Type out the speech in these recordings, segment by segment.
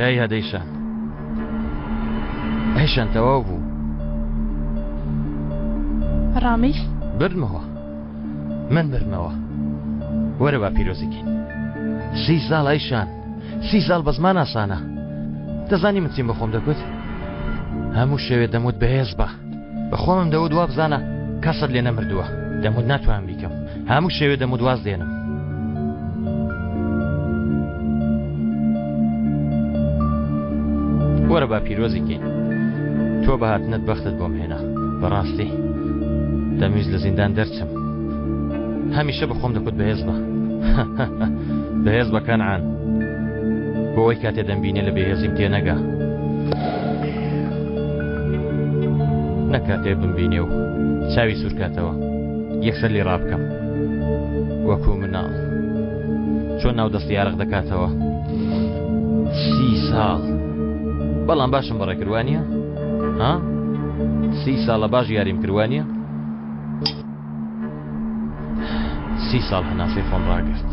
کۆتایی هات ئەیشان. ئەیشان تەواو بوو. ڕامیز؟ بردمەوە. من بردمەوە. وەرە با پیرۆزی کەین. سی ساڵ ئەیشان. سی ساڵ بە زمان ئاسانە. دەزانی من چیم بە خۆم دەگوت؟ هەموو شەوێ دەموت بەهێز بە. بە خۆمم دەوت وابزانە کەست لێ نەمردووە. دەموت ناتوانم بیکەم. هەموو شەوێ دەموت واز دێنم. وەرە با پیرۆزی کەین. تۆ بە هاتنت بەختت بۆم هێنا. بەڕاستی دەمویست لە زیندان دەرچم. هەمیشە بە خۆم دەکوت بەهێز بە. بەهێز بە کەنعان. بۆ ئەوەی کاتێ دەمبینێ لە بێهێزیم تێنەگا. نەک کاتێ بمبینێ و چاوی سوورکاتەوە یەکسەر لێ ڕابکەم وەکو مناڵ چۆن ناو دەستی ئارەق دەکاتەوە سی ساڵ بەڵام باشم بەڕێ کردوانە ها سی ساڵە باش یاریم کردوانە سی ساڵ هەناسەی خۆم ڕاگرت.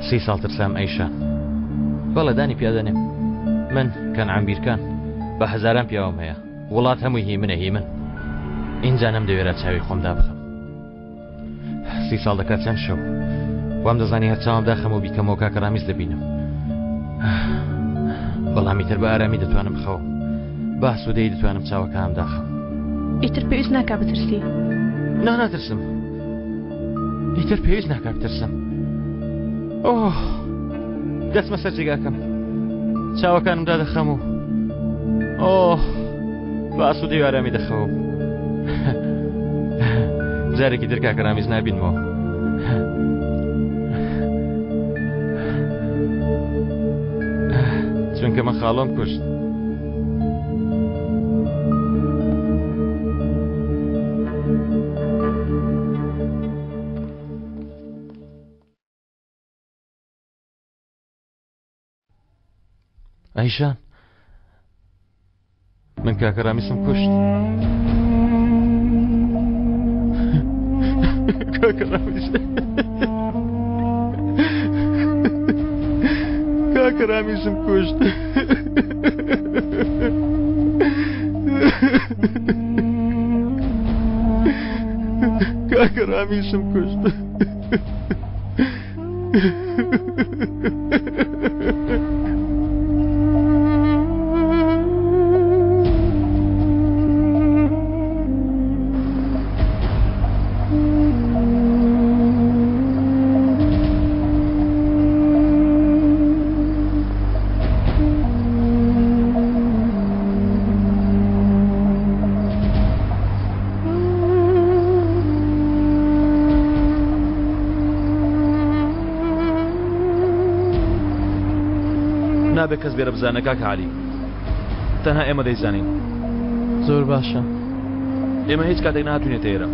سی ساڵ ترسام ئەیشان. بەڵێ دانی پیادەنێم. من کەنعان بیرکان بە هەزاران پیاوم هەیە. وڵات هەمووی هی منە هی من. ئینجا نەمدەوێرا چاوی خۆم دابخەم. سی ساڵ دەکات چەند شەو وام دەزانی هەر چاوم داخەم و بیکەمەوە کاکە ڕامیز دەبینم بەڵام ئیتر بە ئارامی دەتوانم بخەوم بە ئاسوودەیی دەتوانم چاوەکانم داخەم. ئیتر پێویست ناکا بترسی. نا ناترسم ئیتر پێویست ناکا بترسم ئۆه دەچمە سەر جێگاکەم چاوەکانم دادەخەم و ئۆه بە ئاسوودەی و ئارامی دەخەوم جارێکی تر کاکە ڕامیز نابینمەوە چونکە من خاڵۆم کوشت ئەیشان من کاکە ڕامیسم کوشت کاکە ڕامیس کاکە ڕامیسم کوشت کاکە ڕامیسم کوشت نابێ کەس بێرە بزانە کاکە عەلی تەنها ئێمە دەیزانین زۆر باشە ئێمە هیچ کاتێک نهاتوینێتە ئێرە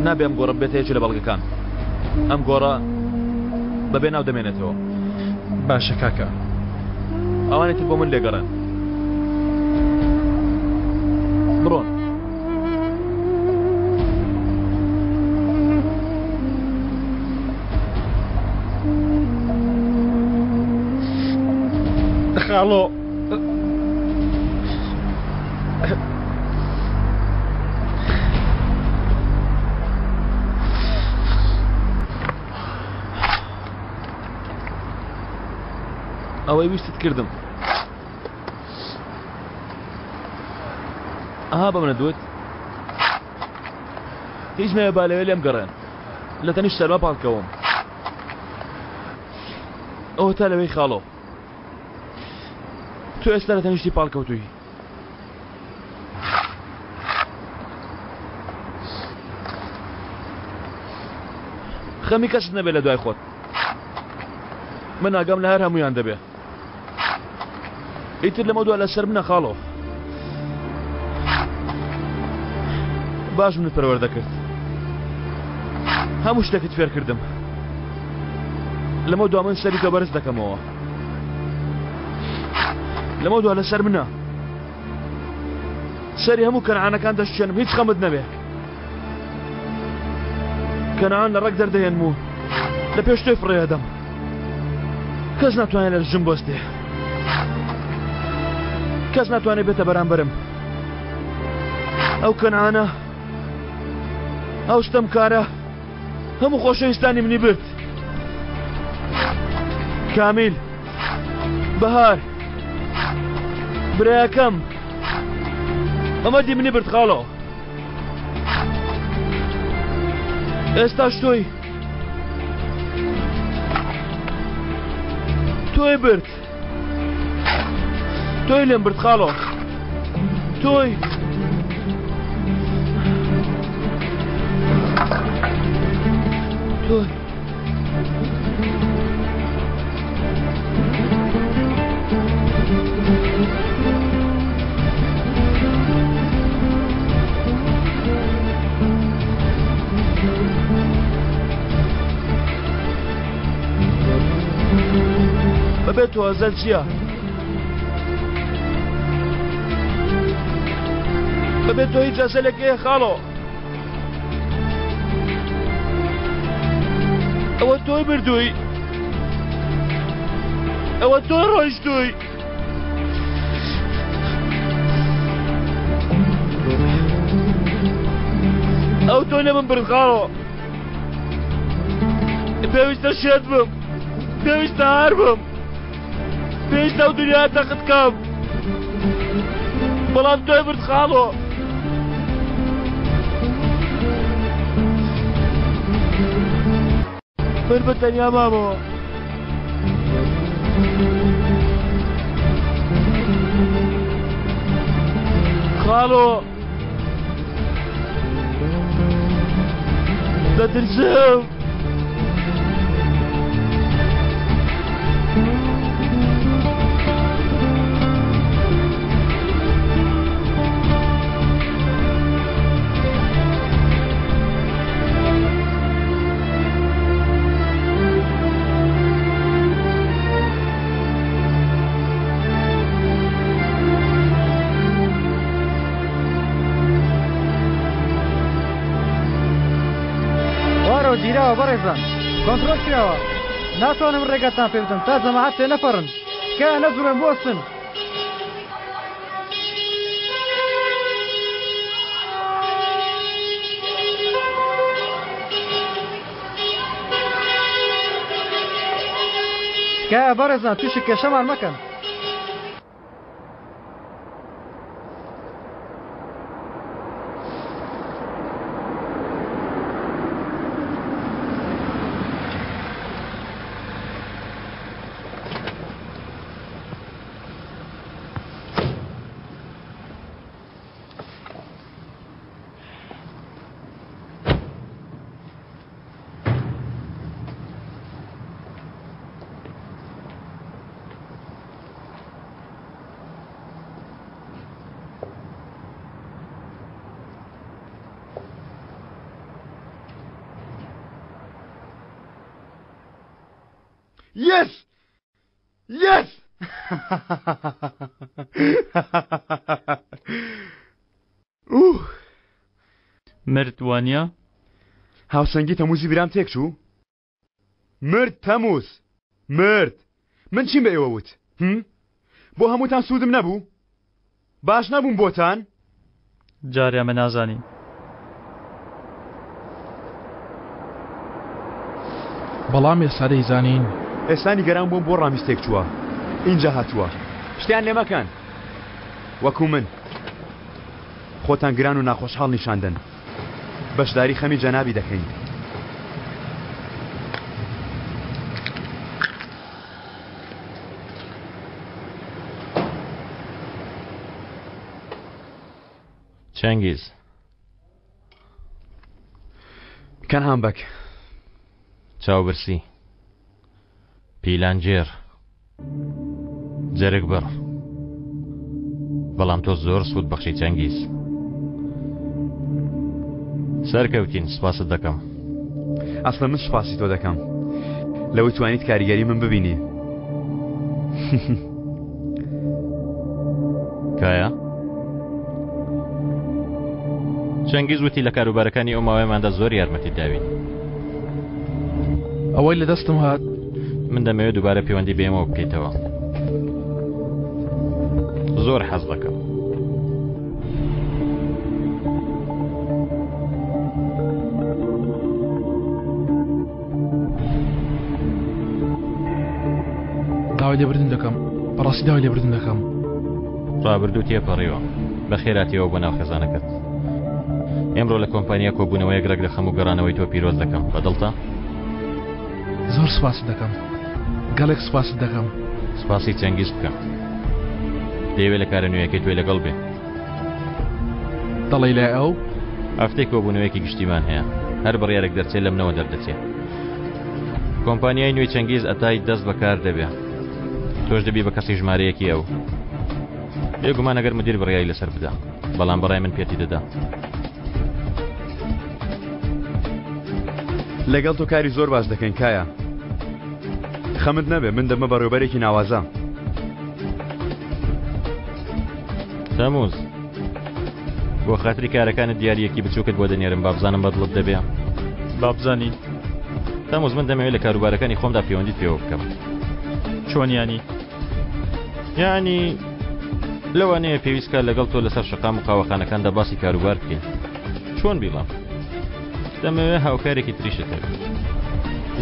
نابێ ئەم گۆڕە بێتە یەکێ لە بەڵگەکان ئەم گۆڕە بەبێ ناو دەمێنێتەوە باشە کاکە ئەوانی تر بۆ من لێگەڕێن بڕۆن. خاڵۆ ئەوەی ویستت کردم. ئەها بە منت وت هیچ نەوێ با لەوێ لێم گەڕێن لە تەنیشت سەرما پاڵکەوم ئەوە تا لەوەی خاڵۆ تۆ ئێستا لە تەنیشتی پاڵکەوتووی خەمی کەست نەبێ لە دوای خۆت من ئاگام لە هەر هەمویان دەبێ ئیتر لەمە دوا لەسەر منە خاڵۆ باش منت پەروەردە کرد هەموو شتێکت فێر کردم لەمە دوا من سەری تۆ بەرز دەکەمەوە لەمە دوا لەسەر منە سەری هەموو کەنعانەکان دەشتێنم هیچ خەمت نەبێ کەنعان لە ڕەگ دەردەهێنم و لە پێش تۆی فڕێ ئەدەم. کەس ناتوانێت لە دژم بۆستێ. کەس ناتوانێت بێتە بەرامبەرم. ئەو کەنعانە، ئەو ستەمکارە هەموو خۆشەویستانی منی برد. کامیل، بەهار، برایەکەم، ئەمەدی منی برد خاڵۆ. ئێستاش تۆی تۆی برد تۆی لێم برد خاڵۆ تۆی تۆی بەبێ تۆ ئەزەل چییە؟ بەبێ تۆ هیچ ئەزەلێک هەیە خاڵۆ ئەوە تۆی بردووی ئەوە تۆ ڕۆیشتووی ئەو تۆ لە من برخاوە پێویستە شێت بم پێویستە هار بم پێویستە ئەو دنیا تەخت کەم بەڵام تۆی برد خاڵۆ من بە تەنیا مامەوە. خاڵۆ دەترسم. خوارەوە گیراوە بەڕێزان کۆنترۆل کراوە ناتوانم ڕێگەتان پێ بدەم تا جەماعەت تێنەپەڕن تکایە نەجوڵێن بوەستن. تکایە بەڕێزان تووشی کێشەمان مەکەن. Yes! Yes! ئوه! مرد وانیە؟ هاوسەنگی تەموزی برام تێکچوو؟ مرد تەموز! مرد! من چیم بە ئێوە وت؟ هم؟ بۆ هەمووتان سوودم نەبوو؟ باش نەبووم بۆتان؟ جارێ ئەمە نازانین. بەڵام ئێستا دەیزانین. ئێستا نیگەران بووم بۆ ڕامیز تێکچووە ئینجا هاتووە. شتیان لێ مەکەن وەکو من. خۆتان گران و ناخۆشحاڵ نیشان دەن. بەشداری خەمی جەنابی دەکەین. چەنگیز. کەنعان بەگ. چاوبرسی. پیلانگێڕ. جەرگبڕ. بەڵام تۆ زۆر سوود بەخشی چەنگیز. سەرکەوتین سوپاست دەکەم. ئەسڵەن من سوپاسی تۆ دەکەم لەوەی توانیت کاریگەری من ببینی. کایا چەنگیز وتی لە کاروبارەکانی ئەو ماوەیەماندا زۆر یارمەتی داوین. ئەوەی لە دەستم هات من دەمەوێت دووبارە پەیوەندی بە ئێمەوە بکەیتەوە. زۆر حەز دەکەم. داوای لێبوردن دەکەم بەڕاستی داوای لێبوردن دەکەم. ڕابردوو تێپەڕیوە بەخێراتیەوە بۆ ناو خێزانەکەت. ئێمڕۆ لە کۆمپانیا کۆبوونەوەیەک ڕێک دەخەم و گەڕانەوەی تۆ پیرۆز دەکەم بەدڵتە؟ زۆر سوپاست دەکەم گەڵێک سوپاست دەکەم. سوپاسی چەنگیز بکە دەیەوێ لە کارە نوێیەکەی تۆی لەگەڵ بێ. دەڵێی لای ئەو؟ هەفتەی کۆبوونەوەیەکی گشتیمان هەیە هەر بڕیارێک دەرچێ لە منەوە دەردەچێ. کۆمپانیای نوێی چەنگیز ئەتای دەست بەکار دەبێ تۆش دەبی بە کەسی ژمارەیەکی ئەو. بێگومان ئەگەر مدیر بڕیاری لەسەر بدا بەڵام بەڕای من پێتی دەدا. لەگەڵ تۆ کاری زۆر باش دەکەین کایا خەمت نەبێ من دەبمە بەڕێوبەرێکی ناوازە. تەموز بۆ خاتری کارەکانت دیاریەکی بچووکت بۆ دەنێرم بابزانم بەدڵت دەبێ. بابزانین. تەموز من دەمەوێت لە کاروبارەکانی خۆمدا پەیوەندیت پێوە بکەم. چۆن یانی؟ یانی لەوانەیە پێویست کات لەگەڵ تۆ لەسەر شەقام و قاوەخانەکاندا باسی کاروبار بکەین. چۆن بیڵام؟ دەمەوێ هاوکارێکی تریشت هەبێت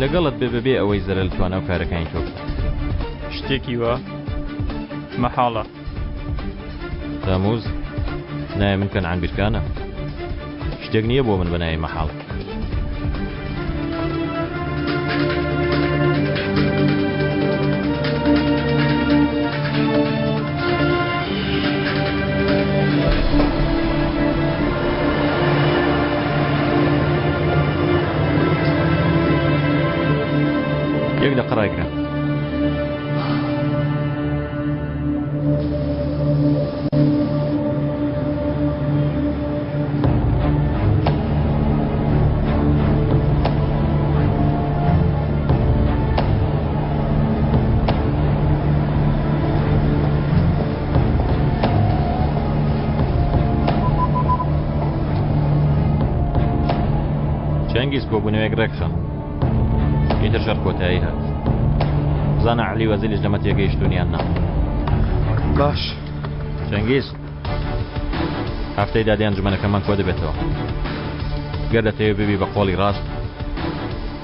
لەگەڵت بێ بەبێ ئەوەی زەرەر لە توانا و کارەکانی تۆ بکات. شتێکی وا مەحاڵە. تەموز، ناوی من کەنعان بیرکانە. شتێک نییە بۆ من بە ناوی مەحاڵ. یەک دەقە ڕایگرە. چەنگیز کۆبوونەوەیەک ڕێکخە ئیتر شەڕ کۆتایی هات بزانە عەلی وەزیریش لەمە تێگەیشتوون یان نا باش چەنگیز هەفتەی دادێ ئەنجومەنەکەمان کۆ دەبێتەوە گەر دەتەوێت ببی بە قۆڵی ڕاست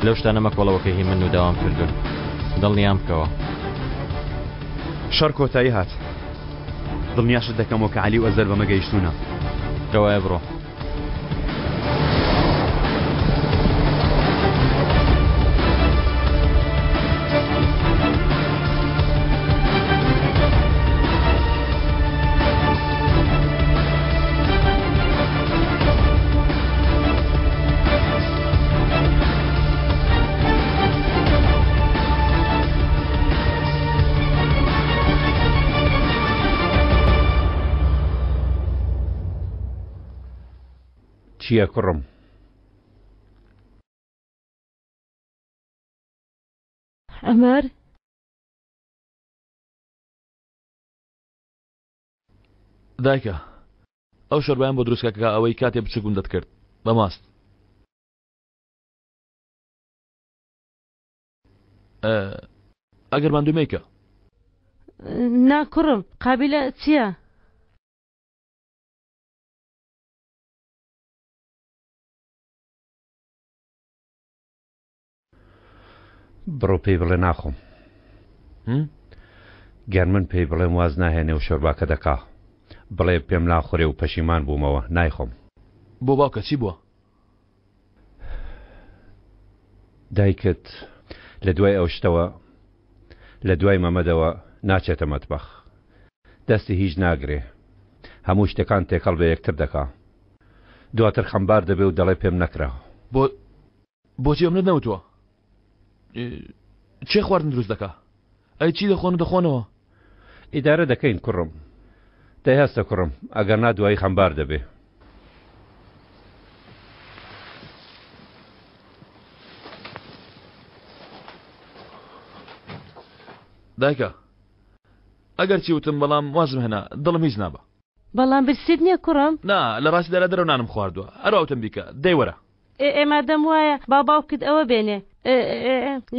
لەو شتانە مەکۆڵەوە کە هی من و داوام کردوون دڵنیام بکەوە شەڕ کۆتایی هات دڵنیاشت دەکەمەوە کە عەلی و ئەزەر بەمە گەیشتوونە. کەوایە بڕۆ. چییە کوڕم؟ عومەر؟ دایکە ئەو شۆربایان بۆ دروستکە کە ئەوەی کاتێ بچوک بووم دەتکرد بە ماست. ئەگەر ماندووی مەیکە. نا کوڕم قابیلە چییە؟ بڕۆ پێی بڵێ ناخۆم. گەر من پێی بڵێم واز ناهێنێ و شۆرباکە دەکا. بڵێ پێم ناخورێ و پەشیمان بوومەوە نایخۆم. بۆ باوکە چی بووە؟ دایکت لە دوای ئەو شتەوە لە دوای مەمەدەوە ناچێتە مەتبەخ. دەستی هیچ ناگرێ. هەموو شتەکان تێکەڵ بە یەکتر دەکا. دواتر خەمبار دەبێ و دەڵێ پێم نەکرا. بۆ بۆچی ئەمنت نەوتووە؟ کێ خواردن دروست دەکا؟ ئەی چی دەخۆن و دەخۆنەوە؟ ئیدارە دەکەین کوڕم. دەی هەستە کوڕم، ئەگەر نا دوایی خەمبار دەبێ. دایکە ئەگەر چی وتم بەڵام وازم هێنا دڵم هیچ نابا. بەڵام برسیت نییە کوڕم؟ نا لە ڕاستیدا لە دەرەوە نانم خواردووە هەروا وتم بیکە دەی وەرە. ئێ مادەم وایە با باوکت ئەوە بێنێ.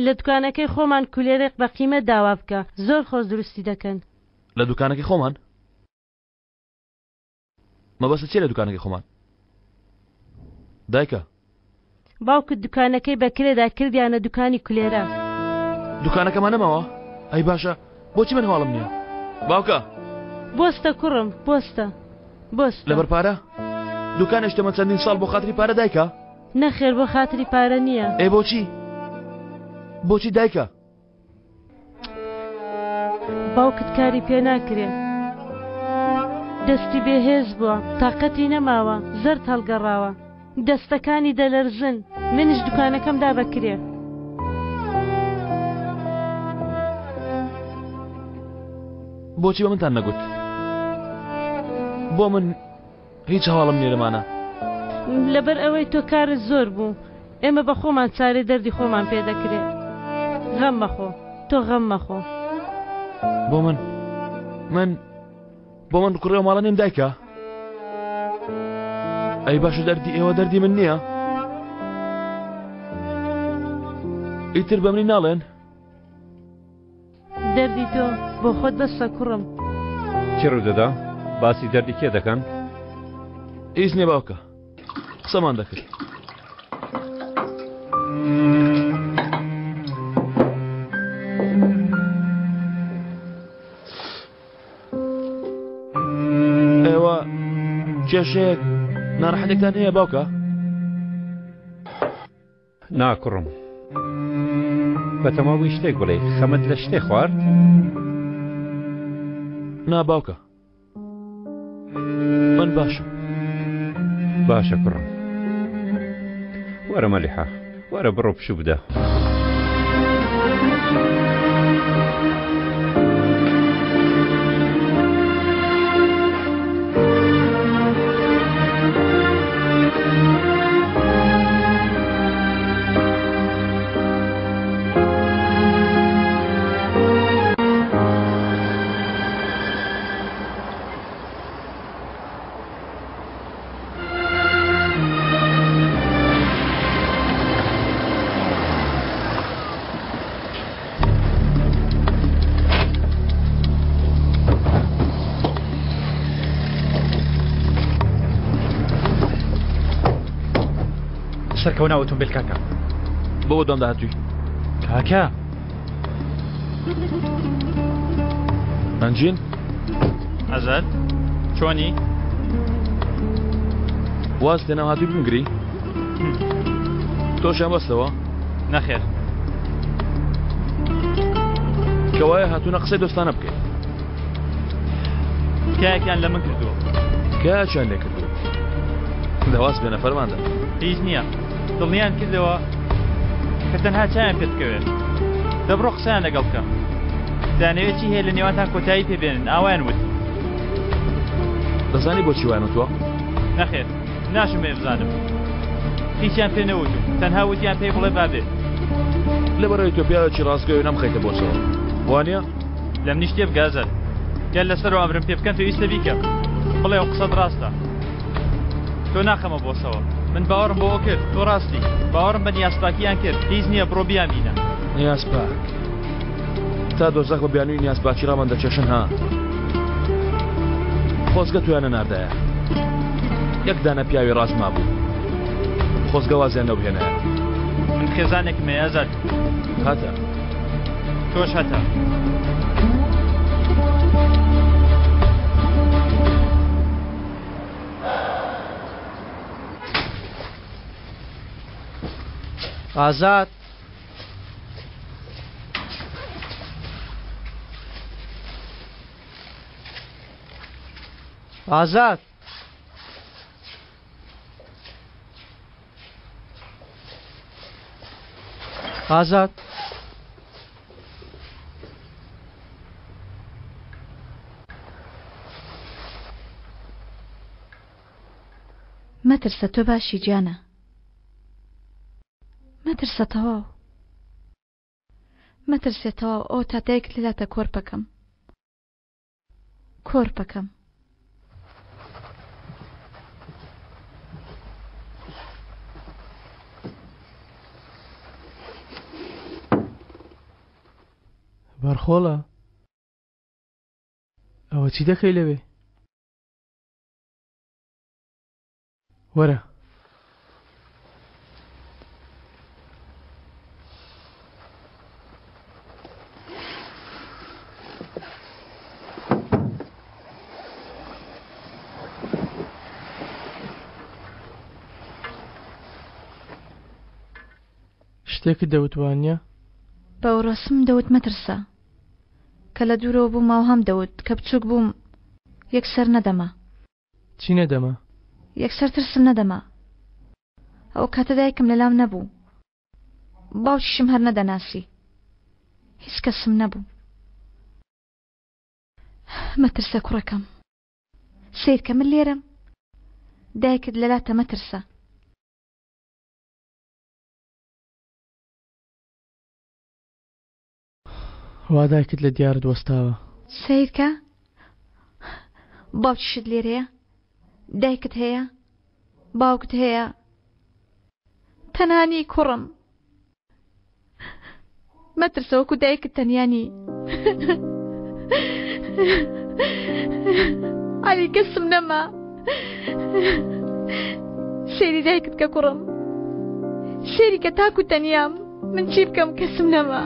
لە دوکانەکەی خۆمان کولێرێک بە قیمەت داوا بکە زۆر خۆش دروستی دەکەن. لە دوکانەکەی خۆمان؟ مەبەستت چیە لە دوکانەکەی خۆمان؟ دایکە. باوکت دوکانەکەی بە کرێدا کردیانە دوکانی کولێرە. دوکانەکەمان نەماوە؟ ئەی باشە بۆچی من هەواڵم نییە؟ باوکە. بۆستە کوڕم بۆستە بۆستە. لەبەر پارە؟ دوکانێش تەمەن چەندین ساڵ بۆ خاتری پارە دایکە؟ نەخێر بۆ خاتری پارە نییە. ئێ بۆچی؟ بۆچی دایکە؟ باوکت کاری پێ ناکرێ. دەستی بێهێز بووە، تاقەتی نەماوە، زەرد هەڵگەڕاوە. دەستەکانی دەلەرزن. منیش دوکانەکەم دا بە کرێ. بۆچی بە منتان نەگوت؟ بۆ من هیچ هەواڵم نیە لەمانە. لەبەر ئەوەی تۆ کارت زۆر بوو ئێمە بە خۆمان چارەی دەردی خۆمان پێ دەکرێ غەم مەخۆ تۆ غەم مەخۆ. بۆ من من بۆ من کوڕی ئەو ماڵە نیم دایکە ئەی باشە دەردی ئێوە دەردی من نییە ئیتر بە منی ناڵێن دەردی تۆ بۆ خۆت بەسە کوڕم. چی ڕوودەدا؟ باسی دەردی کێ دەکەن؟ هیچ نییە باوکە قسەمان دەکرد. ئێوە کێشەیەک ناڕەحەتێکتان هەیە باوکە؟ نا کوڕم بەتەما بووی شتێک بڵێی خەمت لە شتێ خوارد؟ نا باوکە من باشم. باشە کوڕم وەرە مەلیحە وەرە بڕۆ پشوو بدە. سەرکەوە ناو ئۆتۆمبیل کاکە. بۆ بەدوام داهاتووی؟ کاکە. ئەنجین؟ ئازاد چۆنی؟ واز لێناو هاتووی بمگری؟ تۆشیان بەستەوە؟ نەخێر. کەوایە هاتوونە قسەی دۆستانە بکەین. تکایەکیان لە من کردووە. تکایەکیان لێ کردووە. دەواز بێنە فەرماندە. هیچ نییە. دڵنیان کردەوە کە تەنها چایان پێ بکەوێت. دەبڕۆ قسەیان لەگەڵ بکە. دەیانەوێت چی هەیە لە نێوانتان کۆتایی پێ بێنن ئاوایان وت. دەزانی بۆچی وایان وتووە؟ نەخێر. ناشمەوێ بزانم. هیچیان پێ نەوتوم. تەنها وتیان پێی بڵێ با بێت. لەبەرئەوەی تۆ پیاوێکی ڕاستگۆی و نەمخەیتە بۆسەوە. وانییە؟ لەمنیش تێبگە ئەزەل. گەر لەسەرەوە ئەمرم پێ بکەن پێویستە بیکەم. بڵێ ئەو قسەت ڕاستە. تۆ ناخەمە بۆسەوە. من باوەڕم بەوە کرد تۆ ڕاستی. باوەڕم بە نیازپاکییان کرد. هیچ نییە بڕۆ بیانبینە. نیازپاک. تا دۆزەخ بە بیانووی نیازپاکی ڕامان دەکێشن ها. خۆزگە تۆیان نەناردایە. یەک دانە پیاوی ڕاست مابوو. خۆزگە وازیان لەو بهێنایە. من خێزانێکم هەیە ئازاد. هەتە. تۆش هەتە. ئازاد. ئازاد. ئازاد. مەترسە تۆ باشی گیانە مەترسە تەواو مەترسێ تەواو ئەوە تا دایکت لەلاتە کۆرپەکەم کۆرپەکەم. مەرخۆڵە ئەوە چی دەکەی لەوێ؟ وەرە. شتێکت دەوت وانیە؟ بەوڕەسم دەوت مەترسە. کە لە دوورەوە بووم ئاوهام دەوت کە بچووک بووم یەکسەر نەدەما. چی نەدەما؟ یەکسەر ترسم نەدەما. ئەو کاتە دایکم لەلام نەبوو. باوکیشم هەر نەدەناسی. هیچ کەسم نەبوو. مەترسە کوڕەکەم. سەیرکە من لێرەم. دایکت لەلاتە مەترسە. وا دایکت لە دیارت وەستاوە. سەیرکە باوکیشت لێرەیە دایکت هەیە باوکت هەیە تەنانی کوڕم مەترسە وەکو دایکت تەنیانی عەلی کەسم نەما سەیری دایکت کە کوڕم سەیری کە تاکو تەنیام من چی بکەم کەسم نەما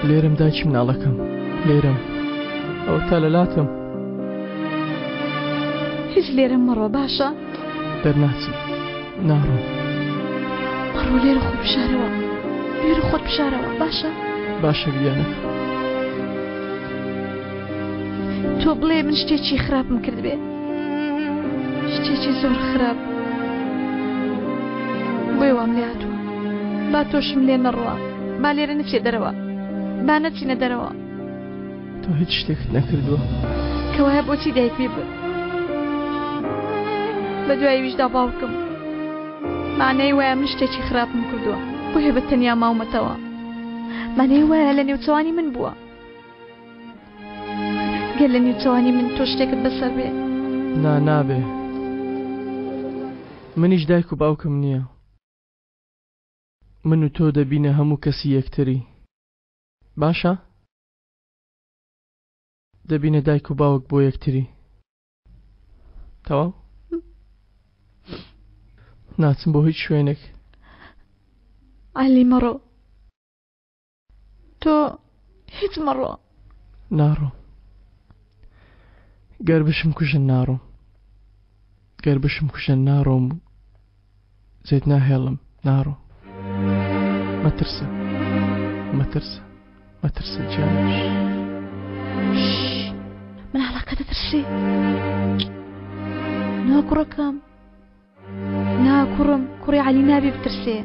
لێرم دایکی مناڵەکەم لێرم ئەو تا لە لاتم هیچ لێرم مەڕۆ باشە دەرناچم ناڕۆم مەڕۆ لێرە خۆ بشارەوە لێرە خۆت بشارەوە باشە باشە گیانەکە تۆ بڵێ من شتێکی خراپم کردبێ شتێکی زۆر خراپ بۆیە وام لێ هاتووە با تۆشم لێ نەڕوا با لێرە نەچێ دەرەوە با نەچینە دەرەوە تۆ هیچ شتێکت نەکردووە کەوایە بۆچی دایکمی برد بە دوای ویشدا باوکم مانای وایە من شتێکی خراپم کردووە بۆیە بە تەنیا ماومەتەوە مانای وایە لە نێوچەوانی من بووە گەر لە نێوچەوانی من تۆ شتێکت بەسەر بێ. نا نابێ منیش دایک و باوکم نییە من و تۆ دەبینە هەموو کەسی یەکتری باشە دەبینە دایک و باوک بۆ یەکتری تەواو ناچم بۆ هیچ شوێنێک. عەلی مەڕۆ تۆ هیچ مەڕۆ. ناڕۆم گەر بشم کوژن ناڕۆم گەر بشم کوژن ناڕۆم و جێت ناهێڵم ناڕۆم مەترسە مەترسە مەترسە گیان. مناڵەکە دەترسێ نا کوڕەکەم نا کوڕم کوڕی عەلی نابێ بترسێ.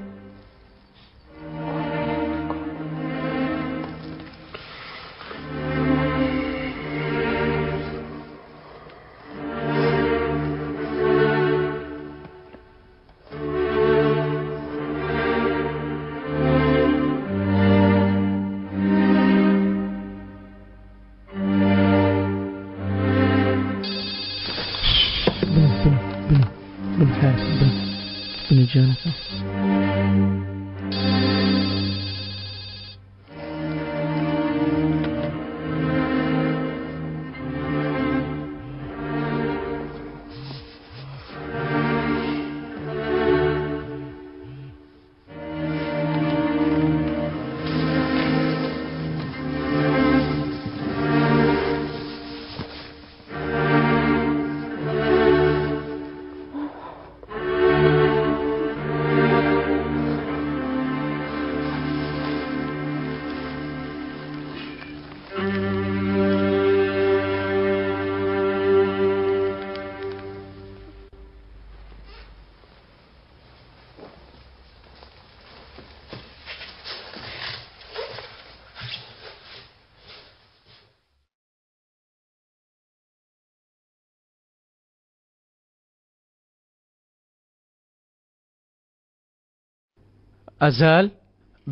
ئەزال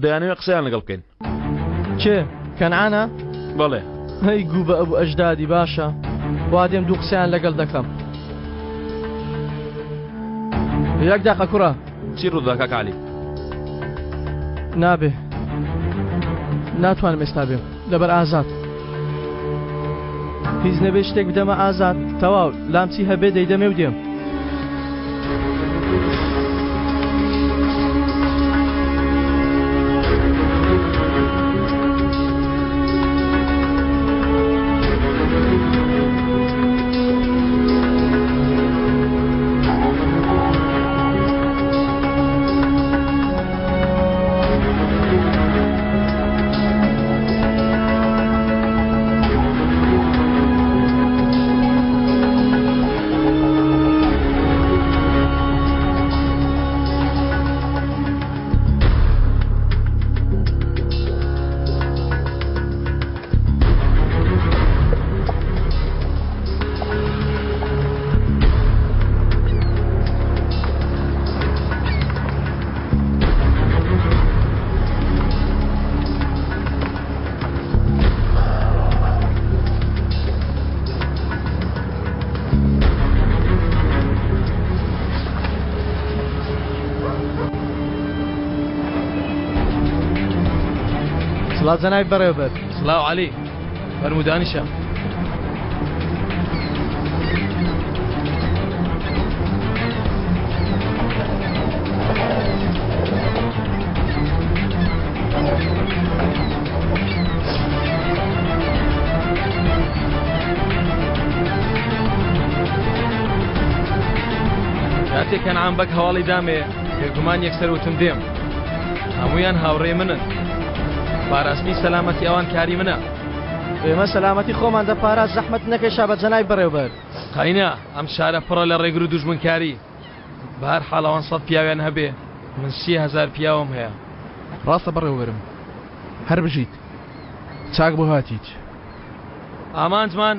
دەیانەوێت قسەیان لەگەڵ بکەین. کێ؟ کەنعانە؟ بەڵێ. هەی گوو بە ئەبو ئەژدادی باشە وا دێم دوو قسەیان لەگەڵ دەکەم. یەک دەقە کوڕە. چی ڕوودا کاک عەلی؟ نابێ ناتوانم ئێستا بێم. لەبەر ئازاد. هیچ نەبێ شتێک بدەمە ئازاد تەواو لام چی هەبێ دەیدەمێ و دێم. سڵاو جەنابی بەڕێوەبەر. سڵاو عەلی، فەرموو دانیشە. کاتێک کەنعان بەگ هەواڵی دامێ بێگومان یەکسەر وتم دێم هەمویان هاوڕێ منن پاراستنی سەلامەتی ئەوان کاری منە ئێمە سەلامەتی خۆمان دەپاراست زەحمەت نەکێشا بە جەنابی بەڕێوبەر. قەینا ئەم شارە پڕە لە ڕێگر و دوژمنکاری بەهەر حاڵ ئەوان سەد پیاویان هەبێ من 3000 پیاوم هەیە. ڕاستە بەڕێوبەرم هەر بژیت چاک بۆ هاتیت. ئامانجمان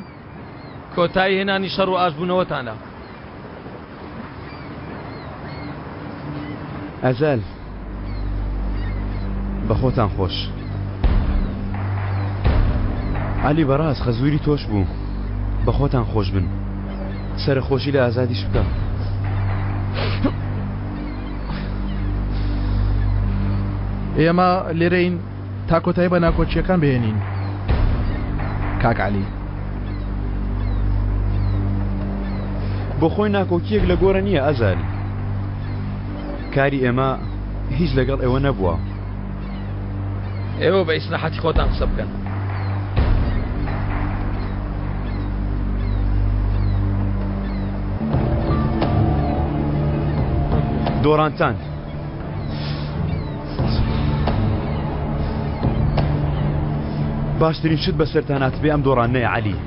کۆتایی هێنانی شەڕ و ئاشبوونەوەتانە. ئەزەل بەخۆتان خۆش. عەلی بەڕاست خەزوری تۆش بوو بەخۆتان خۆش بن سەرەخۆشی لە ئازادیش بکە. ئێمە لێرەین تا کۆتایی بە ناکۆکییەکان بهێنین کاک عەلی. بۆ خۆی ناکۆکییەک لە گۆرە نییە ئەزەل. کاری ئێمە هیچ لەگەڵ ئێوە نەبووە. ئێوە بە ئیسراحەتی خۆتان قسە بکەن. دۆڕانتان. باشترین شت بەسەرتان هاتبێ ئەم دۆڕاندنەیە عەلی.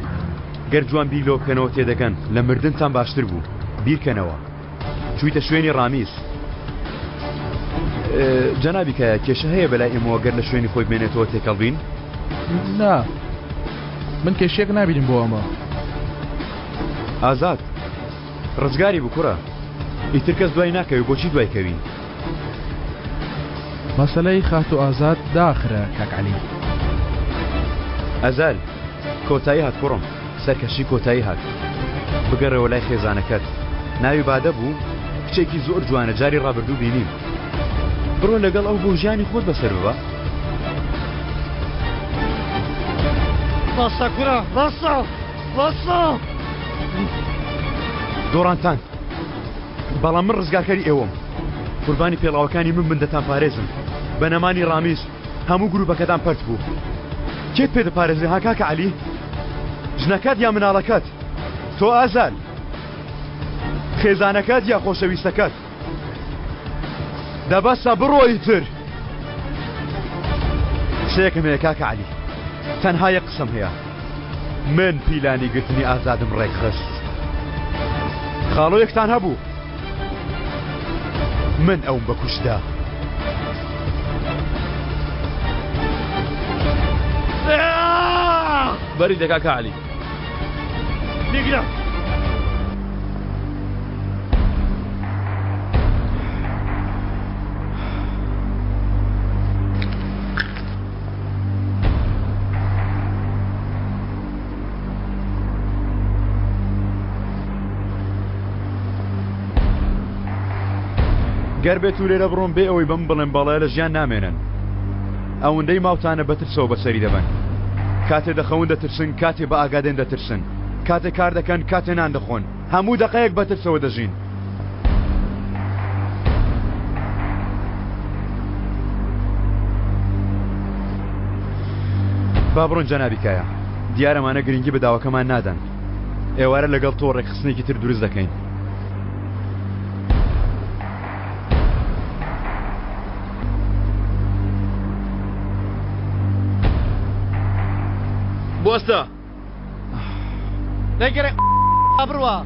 گەر جوان بیر لەوە بکەنەوە تێدەگەن لە مردنتان باشتر بوو. بیرکەنەوە. چوویتە شوێنی ڕامیز. جەنابی کایا کێشە هەیە بەلای ئێمەوە گەر لە شوێنی خۆی بمێنێتەوە تێکەڵ بین؟ نا من کێشەیەک نابینم بۆ ئەمە. ئازاد ڕزگاری بوو کوڕە ئیتر کەس دوای ناکەوێ بۆچی دوای کەوین؟ مەسەلەی خاتوو ئازاد داخرە کاک عەلی. ئەزەل، کۆتایی هات کوڕم، سەرکەشی کۆتایی هات. بگەڕێوە لای خێزانەکەت. ناوی بادە بوو؟ کچێکی زۆر جوانە جاری ڕابردوو بینیم. بڕۆ لەگەڵ ئەو بۆ ژیانی خۆت بەسەر ببە. بەسە کوڕە بەسە بەسە. دۆڕانتان. بەڵام من ڕزگارکەری ئێوەم. قوربانی پێڵاوەکانی من بن دەتانپارێزم. بە نەمانی ڕامیز هەموو گروپەکەتان پەرت بوو. کێت پێ دەپارێزێ ها کاکە عەلی؟ ژنەکەت یا مناڵەکەت؟ تۆ ئازال؟ خێزانەکەت یا خۆشەویستەکەت؟ دە بەسە بڕۆ ئیتر. قسەیەکم هەیە کاکە عەلی. تەنها یەک قسەم هەیە. من پیلانی گرتنی ئازادم ڕێکخست. خاڵۆیەکتان هەبوو. من ئەوم بە کوشتدا. بەری دە کاکە عەلی. بیگرە. گەر بێت و لێرە بڕۆم بێ ئەوەی بەم بڵێن بەڵێ لە ژیان نامێنن ئەوەندەی ماوتانە بەترسەوە بەسەری دەبەن. کاتێ دەخەون دەترسن، کاتێ بە ئاگا دێن دەترسن، کاتێ کار دەکەن، کاتێ نان دەخۆن، هەموو دەقەیەک بە ترسەوە دەژین. با بڕۆین جەنابی کایا، دیارە ئەمانە گرنگی بە داواکەمان نادەن. ئێوارە لەگەڵ تۆ ڕێکخستنێکی تر دروست دەکەین. بوەستە. نەگەرێ بڕوا.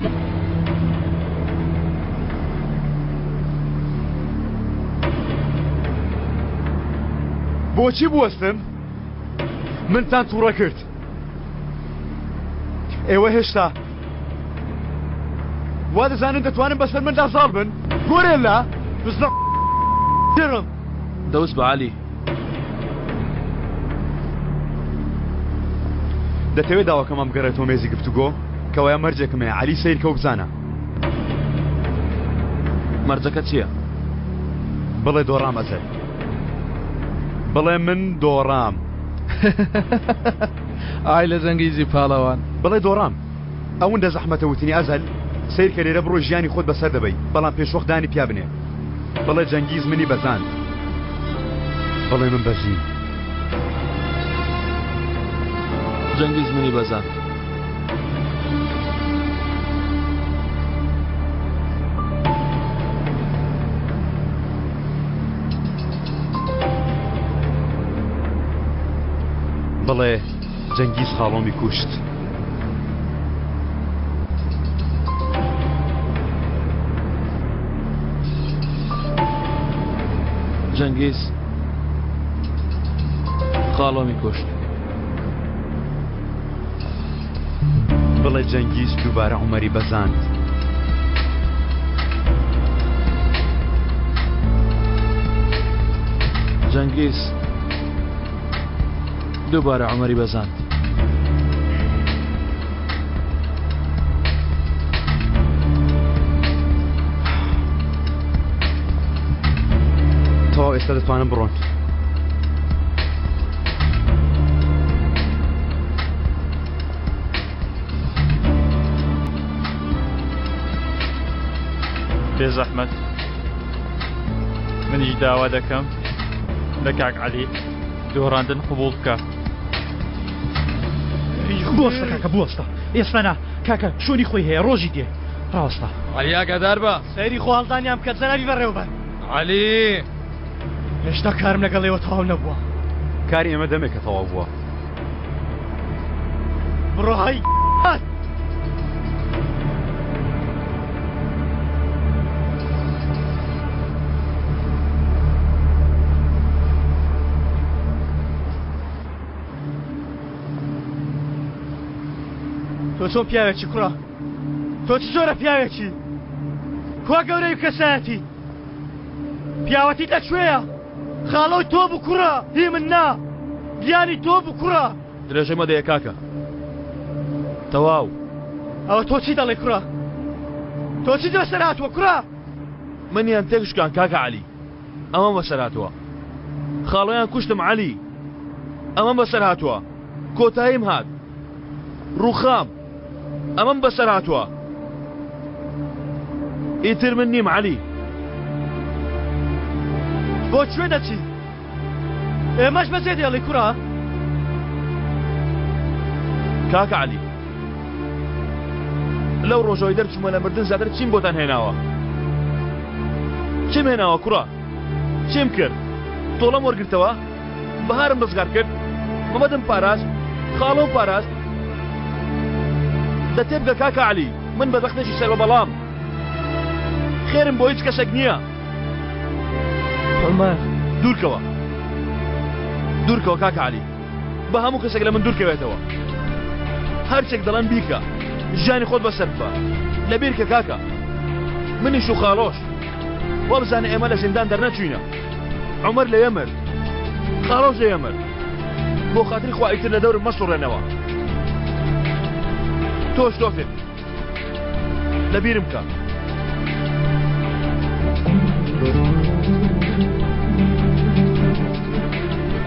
بۆچی بوەستم؟ منتان تووڕە کرد. ئێوە هێشتا وا دەزانن دەتوانن بەسەر مندا زاڵ بن؟ گۆرێلا بزنە درم. دەوس بە عەلی. دەتەوێت داواکەمان بگەڕێتەوە مێزی گفتوگۆ؟ کەوایە مەرجێکم هەیە عەلی سەیرکە و بزانە. مەرجەکە چییە؟ بڵێ دۆڕام ئەزەل. بڵێ من دۆڕام. ئای لە جەنگیزی پاڵەوان. بڵێ دۆڕام. ئەوندە زەحمەتە وتنی ئەزەل؟ سەیرکە لێرە بڕۆی ژیانی خۆت بەسەر دەبەی بەڵام پێشوەخت دانی پیا بنێ. بڵێ جەنگیز منی بەزاند. بڵێ من بەزیم. جەنگیز منی بەزاند. بڵێ جەنگیز خاڵۆمی کوشت. جەنگیز خاڵۆمی کوشت. بڵێ جەنگیز دووبارە عومەری بەزاند. جەنگیز دووبارە عومەری بەزاند. تەواو ئێستا دەتوانم بڕۆن. بێزەحمەت منیش داوا دەکەم لە کاک عەلی دۆڕاندن قبوڵ بکە. بوەستە کاکە بوەستە ئێستا نا کاکە شۆنی خۆی هەیە ڕۆژی دێ ڕاوەستە. عەلی ئاگادار بە. سەیری خۆ هەڵدانیان بکە جەنابی بەڕێوبەر. عەلی. هێشتا کارم لەگەڵ ئێوە تەواو نەبووە. کاری ئێمە دەمێکە تەواو بووە. بڕۆ هەی تۆ چۆن پیاوێکی کوڕە تۆ چ جۆرە پیاوێکی کوا گەورەی کەسایەتی پیاوەتیت لە کوێیە؟ خاڵۆی تۆ بوو کوڕە هی من نا گیانی تۆ بوو کوڕە. درێژە مەدەیە کاکە تەواو. ئەوە تۆ چی دەڵێی کوڕە تۆ چیت بەسەر هاتووە کوڕە؟ منیان تێکشکان کاکە عەلی ئەمەم بەسەر هاتووە خاڵۆیان کوشتم عەلی ئەمەم بەسەر هاتووە کۆتاییم هات ڕووخام ئەمەم بەسەر هاتووە ئیتر من نیم عەلی. بۆ کوێ دەچی؟ ئێمەش بەجێ دێڵی کوڕە؟ کاکە عەلی لەو ڕۆژەوەی دەرچوومە لە مردن زیاتر چیم بۆتان هێناوە؟ چیم هێناوە کوڕە؟ چیم کرد؟ تۆڵەم وەرگرتەوە؟ بەهارم ڕزگار کرد، مەمەدم پاراست، خاڵۆم پاراست. دە تێبگە کاکە عەلی، من بەدبەختێکی سەر بە بەڵام. خێرم بۆ هیچ کەسێک نییە. عومەر. دوورکەوە. دوورکەوە کاکە عەلی. با هەموو کەسێک لە من دوورکەوێتەوە. هەرچێک دەڵێم بیکە. ژیانی خۆت بەسەر ببە. لەبیرکە کاکە. منیش و خاڵۆش. وابزانە ئێمە لە زیندان دەرنەچووینە. عومەر لەوێ مرد. خاڵۆش لەوێ مرد. بۆ خاتری خوا ئیتر لە دەورم مەسوڕێنەوە. تۆش تۆفیق. لەبیرم کە.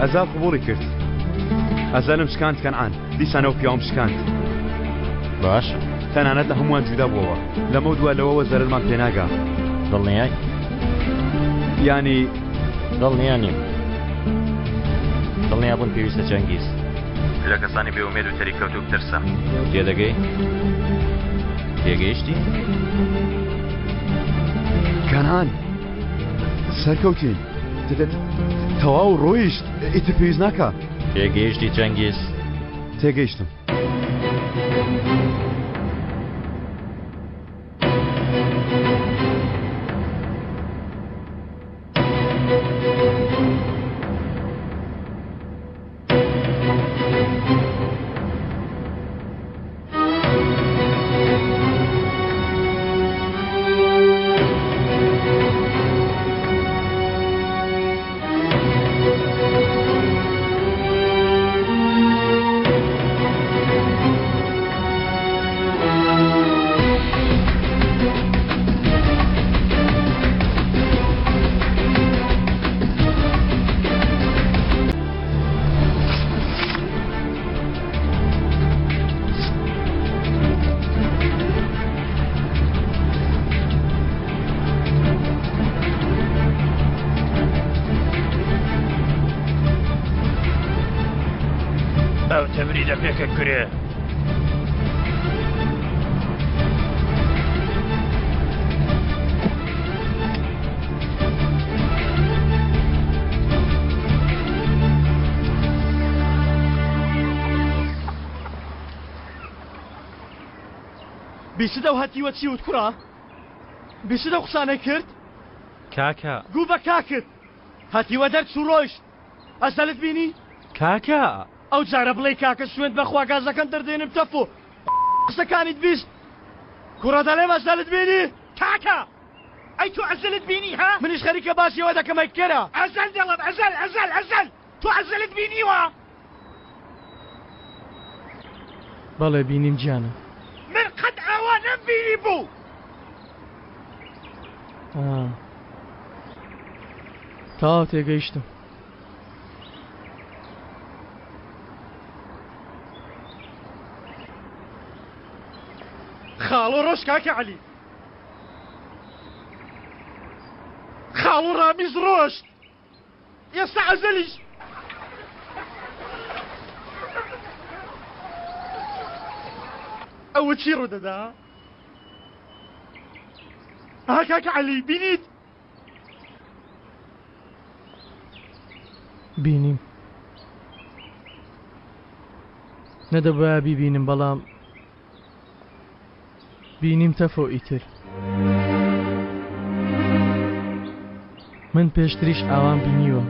ئەزال قبوڵی کرد. ئەزەلم شکاند کەنعان، دیسان ئەو پیاوەم شکاند. باشە. تەنانەت لە هەمووان جودا بووەوە. لەمەودوا لەوەوە زەرەرمان پێ ناگا. دڵنیای؟ یانی. دڵنیا نیم. دڵنیابوون پێویستە چەنگیز. لە کەسانی بێ ئومێد و تەریککەوتوو بترسە. تێدەگەی؟ تێگەیشتی؟ کەنعان، سەرکەوتین. تەواو ڕۆیشت ئیتر پێویست ناکا. تێگەیشتی چەنگیز؟ تێگەیشتم. ئەو تەمریدە پێکە کورێ. بیست ئەو هەتیوە چی وت کوڕە؟ بیست ئەو قسانەی کرد؟ کاکە. گوو بە کاکت! هەتیوە دەرچوو ڕۆیشت. ئەزەلت بینی؟ کاکە. ئەو جارە بڵێی کاکە سوێند بەخوا گازەکەم دەردێنم تەفۆ قسەکانیت 20 کوڕە دەڵێم ئەزەلت بینی؟ کاکە ئەی تۆ ئەزەلت بینی ها؟ منیش خەریکە باسی ئەوە دەکەم ئەی کەرە. ئەزەل دەڵێم ئەزەل ئەزەل ئەزەل تۆ ئەزەلت بینیوە؟ بەڵێ بینیم گیانم. من قەت ئاوا نەمبینی بوو. ئا تەواو تێگەیشتم. خاڵۆ ڕۆژ کاکە عەلی. خاڵۆ ڕامیز ڕۆشت ئێستا ئەزەلیش. ئەوە چی ڕوودەدا؟ ها کاکە عەلی بینیت؟ بینیم نەدەبوایە بیبینم بەڵام بینیم تەفۆ ئیتر. من پێشتریش ئاوام بینیوە.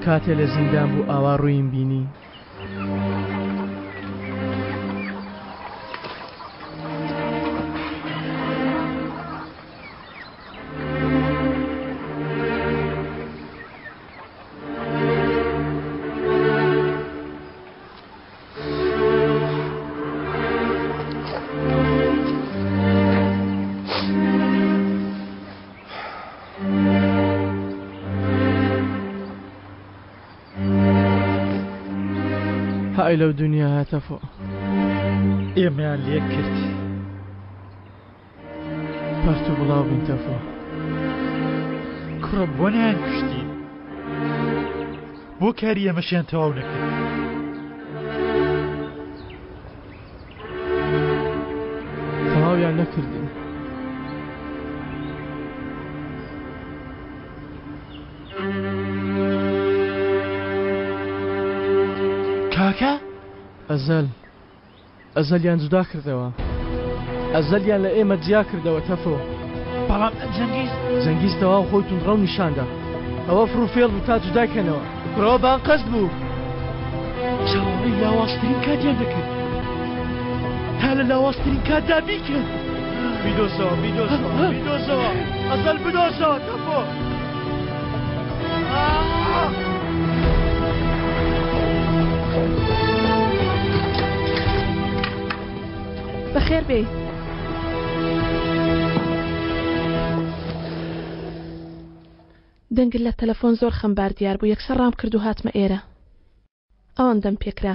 کاتێ لە زیندان بوو ئاوا ڕوویم بینی. های لەو دنیا تەفۆ ئێمەیان لێک کرد پەرت و بڵاو بین تەفۆ. کوڕە بۆ نەیان کوشتین؟ بۆ کاری ئێمەشیان تەواو نەکرد؟ تەواویان نەکردین. کاکە؟ ئەزەل. ئەزەلیان جودا کردەوە. ئەزەلیان لە ئێمە جیا کردەوە تەفۆ. بەڵام جەنگیز. جەنگیز تەواو خۆی توندڕەو نیشاندا. ئەوە فڕوفێڵ بوو تا جودای کەنەوە. کوڕەوە بە ئەنقەست بوو. چاوەڕێی لاوازترین کاتیان دەکرد. تا لە لاوازترین کاتدا بیکەن. بیدۆزەوە، بیدۆزەوە، بیدۆزەوە. ئەزەل بدۆزەوە تەفۆ. بەخێر بێی. دەنگت لە تەلەفۆن زۆر خەمبار دیار بوو یەکسەر ڕام کرد و هاتمە ئێرە. ئەوەندەم پێکرا.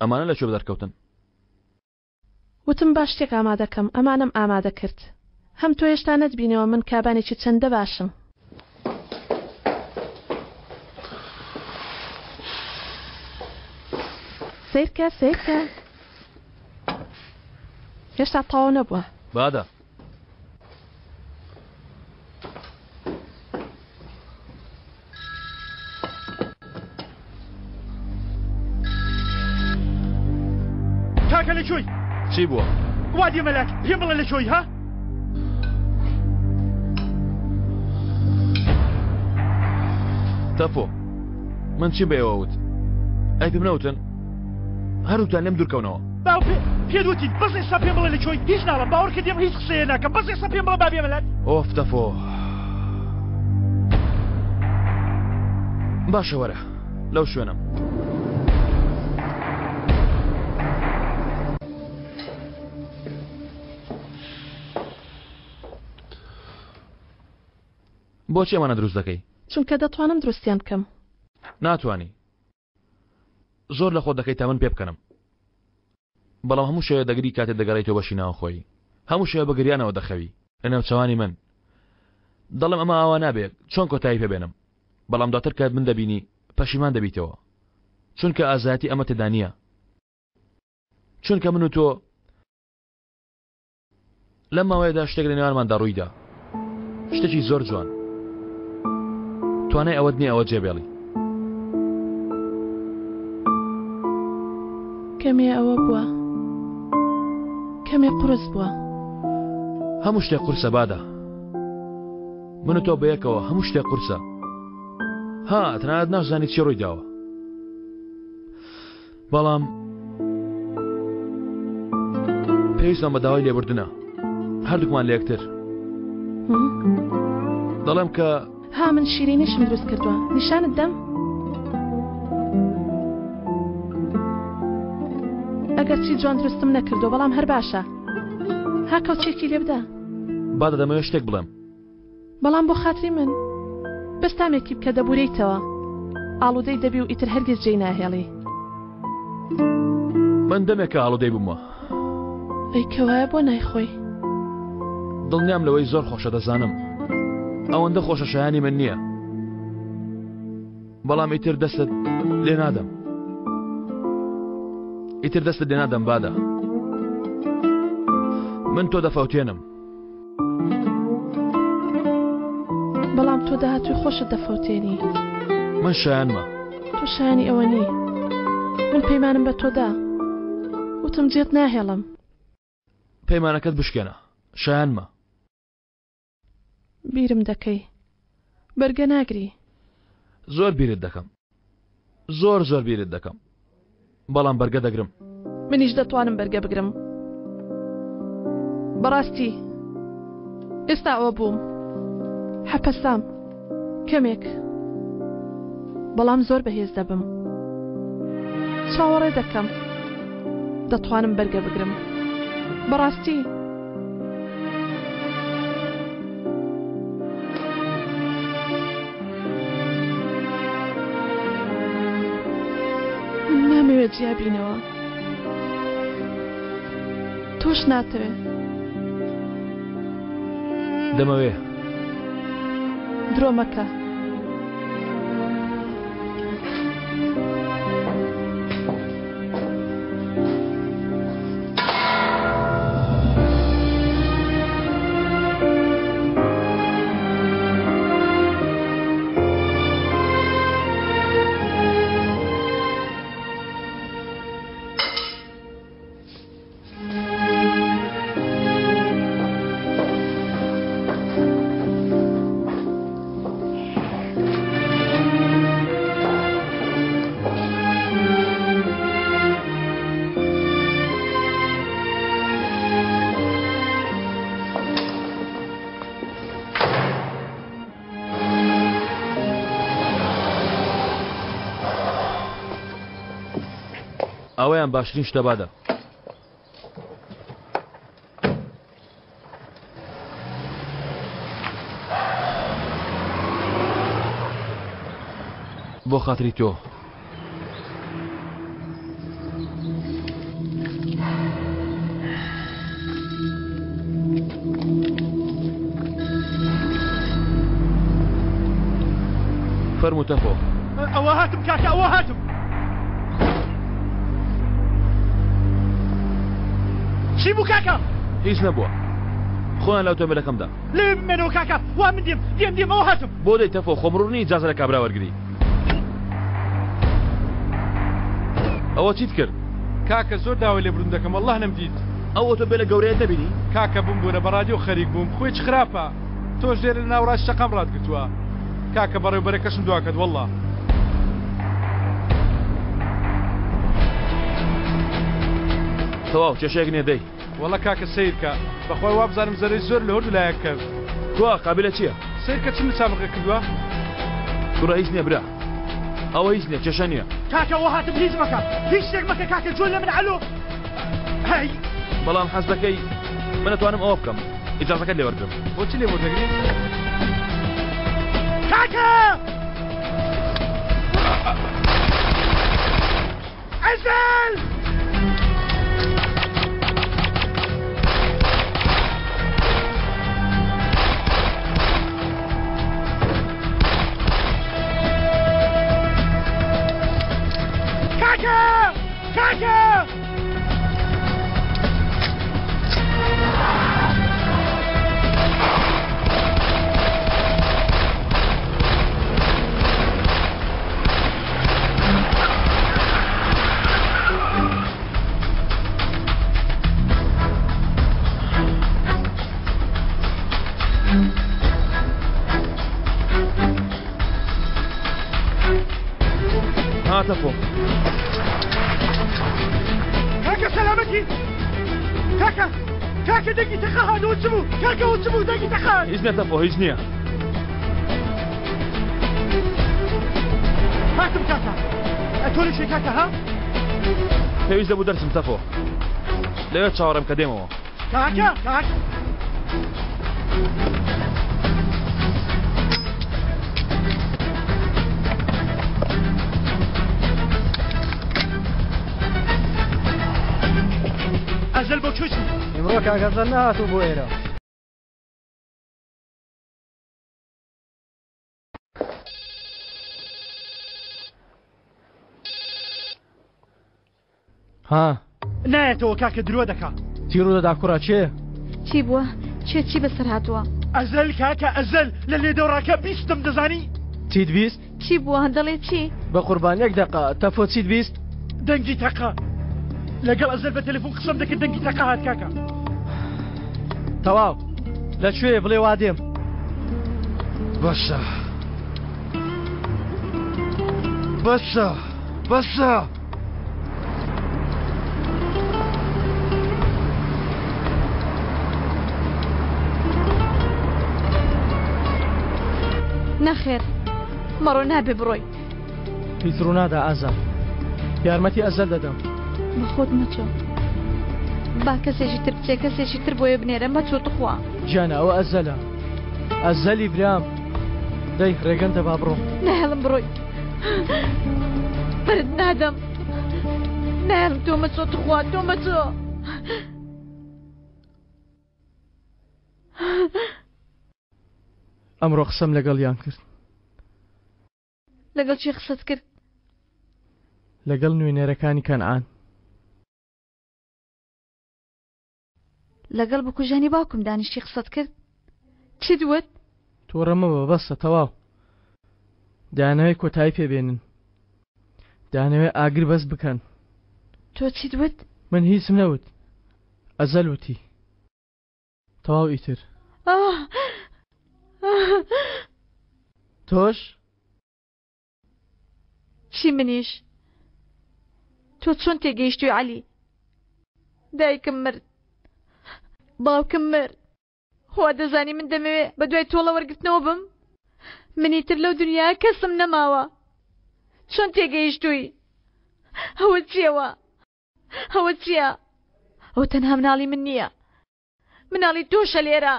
ئەمانە لە کوێ دەرکەوتن؟ وتم با شتێک ئامادە کەم، ئەمانەم ئامادە کرد. هەم تۆ هێشتا نەتبینیوە من کابانێکی چەندە باشم. سەیرکە، سەیرکە. هێشتا تەواو نەبووە. بادە. کاکە لە کوێی؟ چی بووە؟ وا دێمە لات پێم بڵێ لە کوێی ها؟ تەفۆ من چیم بە ئێوە وت؟ ئەی پێم نەوتن؟ هەردووکتان لێم دوورکەونەوە. باو پێ پێت وتین بەس ئێستا پێم بڵێ لە کوێی هیچ ناڵێم باوەڕکە دێم هیچ قسەیە ناکەم بەس ئێستا پێم بڵێ با بێمە لات. ئۆف تەفۆ باشە وەرە لەو شوێنەم. بۆچی ئەمانە دروست دەکەی؟ چونکە دەتوانم دروستیان بکەم. ناتوانی. زۆر لە خۆت دەکەی تا من پێ بکەنم. بەڵام هەموو شەوێ دەگری کاتێ دەگەڕێیتەوە بەشی ناوخۆیی. هەموو شەوێ بە گریانەوە دەخەوی لە ناوچەوانی من. دەڵێم ئەمە ئاوا نابێ چۆن کۆتایی پێ بێنم. بەڵام دواتر کات من دەبینی پەشیمان دەبیتەوە. چونکە ئازایەتی ئەمە تێدا نییە. چونکە من و تۆ لەم ماوەیەدا شتێک لە نێوانماندا ڕوویدا. شتێکی زۆر جوان. توانای ئەوەت نییە ئەوە جێبێڵی. کەمێ ئەوە بووە. کەمێ قورس بووە. هەموو شتێک قورسە بادە. من و تۆ بەیەکەوە هەموو شتێک قورسە. ها تەنانەت ناشزانی چی ڕوویداوە. بەڵام پێویستمان بە داوای لێبوردنە هەردووکمان لە یەکتر دەڵێم کە ها من شیرینیشم دروست کردووە نیشانت دەم ئەگەر چی جوان دروستم نەکردو بەڵام هەر باشە ها کەوچێکی لێ بدە با دەدەمەوێ شتێک بڵێم بەڵام بۆ خاتری من بەس تامێکی بکە دەبورێیتەوە ئاڵودەی دەبی و ئیتر هەرگیز جێی ناهێڵی. من دەمێکە ئاڵودەی بوومە. ئەی کەوایە بۆ نایخۆی؟ دڵنیام لەوەی زۆر خۆشە دەزانم ئەوەندە خۆشە شایانی من نییە بەڵام ئیتر دەستت لێ نادەم ئیتر دەستت لێ نادەم بادە من تۆ دەفەوتێنم بەڵام تۆ داهاتووی خۆشت دەفەوتێنی. من شایەنمە. تۆ شایەنی ئەوە نی. من پەیمانم بە تۆ دا. وتم جێت ناهێڵم. پەیمانەکەت بشکێنە. شایەنمە. بیرم دەکەی. بەرگە ناگری. زۆر بیرت دەکەم. زۆر زۆر بیرت دەکەم بەڵام بەرگە دەگرم. منیش دەتوانم بەرگە بگرم بەڕاستی ئێستا ئەوە بووم حەپەسام کەمێک بەڵام زۆر بەهێز دەبم چاوەڕێ دەکەم دەتوانم بەرگە بگرم بەڕاستی من نامەوێت جیابینەوە تۆش ناتەوێ دەمەوێ درۆ مەکە. ئەوەیان باشترین شتە بادە. بۆ خاتری تۆ. فەرموو تەفۆ. ئەوە هاتم کاکە ئەوە هاتم. چی بوو کاکە؟ هیچ نەبووە. خۆیان لە ئۆتۆمبیلەکەمدا. لەوێ بمێنەوە کاکە وا من دێم دێم دێم ئەوە هاتم. بۆ دەی تەفۆ خۆم ڕوون نییە ئیجازە لە کابرا وەرگری. ئەوە چیت کرد؟ کاکە زۆر داوای لێبوردن دەکەم وەڵڵاه نەمدیت. ئەو ئۆتۆمبێلە گەورەیەت نەبینی؟ کاکە بمبورە بە ڕادیۆ خەریک بووم خۆی چ خراپە تۆش لێرە لە ناوەڕاستی شەقام ڕاتگرتووە کاکە بەڕێوبەرەکەشم دواکەت وەڵڵا. تەواو کێشەیەک نیە دەی. وەڵا کاکە سەیرکە بەخوای وابزانم زەرەی زۆر لە هەردوو لایەک کرد. کوا قابیلە چیە؟ سەیرکە چ مسابقە کردوە. کوڕە هیچ نیە برا ئەوە هیچ نیە کێشە نیە. کاکە ئەوە هاتم هیچ مەکە هیچ شتێک مەکە کاکە جۆن لە من عەلۆ هەی. بەڵام حەز دەکەی من ئەتوانم ئەوە بکەم ئیجازەکەت لێ وەرگرم. بۆ چ لێم وەردەگری؟ کاکە ئەزەل! کاکە! کاکە! هاتە خۆ کاکە سەلامەتی کاکە کاکە دەنگی تەقە هاتەوە چ بوو کاکەەوە چ بوو دەنگی تەقە هیچ نەتەفۆ هیچ نییە هاتم کاکە ئەتۆ لە کوێ کاکە ها؟ پێویست دەبوو دەرچم تەفۆ لەوێ چاوەڕێم کە دێمەوە. کاکە کاکە. ئەزەل بۆ کوێ چوو؟ ئیمڕۆ کاک ئەزەل نەهاتوو بۆ ئێرە. ها نایەتەوە کاکە درۆ دەکا چی ڕوودەدا کوڕە چێ چی بووە چێ چی بەسەر هاتووە ئەزەل کاکە ئەزەل لە لێدەوڕاکە بیستم دەزانی چیت 20 چی بووە دەڵێ چی بە قوربان یەک دەقە تەفۆ چیت 20 دەنگی تەقە لەگەڵ ئەزەل بە تەلەفۆن قسەم دەکرد دەنگی تەقە هات کاکە تەواو لە کوێ بڵێ وا دێم بەسە بەسە بەسە نەخێر مەڕۆ نابێ بڕۆی هیچ ڕوونادا ئازا یارمەتی ئەزەل دەدەم. بەخۆت مەچۆ با کەسێکی تر بچێ کەسێکی تر بۆیە بنێرە مەچۆ تخوا. گیانە ئەوە ئەزەلە ئەزەلی برام دەی ڕێگەم دە با بڕۆم. ناهێڵم بڕۆی بەرت نادەم ناهێڵم تۆ مەچۆ تخوا تۆ مەچۆ. ئەمڕۆ قسەم لەگەڵیان کرد. لەگەڵ کێ قسەت کرد؟ لەگەڵ نوێنەرەکانی کەنعان. لەگەڵ بکوژانی باوکم دانیشتی قسەت کرد؟ چیت وت؟ توڕە مەبە بەسە تەواو. دەیانەوێت کۆتایی پێ بێنن. دەیانەوێت ئاگر بەس بکەن. تۆ چیت وت؟ من هیچم نەوت. ئەزەل وتی. تەواو ئیتر. تۆش؟ چی منیش؟ تۆ چۆن تێگەیشتوی عەلی؟ دایکم مرد. باوکم مرد. وا دەزانی من دەمەوێ بە دوای تۆڵە وەرگرتنەوە بم؟ من ئیتر لەو دنیا کەسم نەماوە. چۆن تێگەیشتوی؟ ئەوە چیەوە؟ ئەوە چییە؟ ئەوە تەنها مناڵی من نییە مناڵی تۆشە لێرە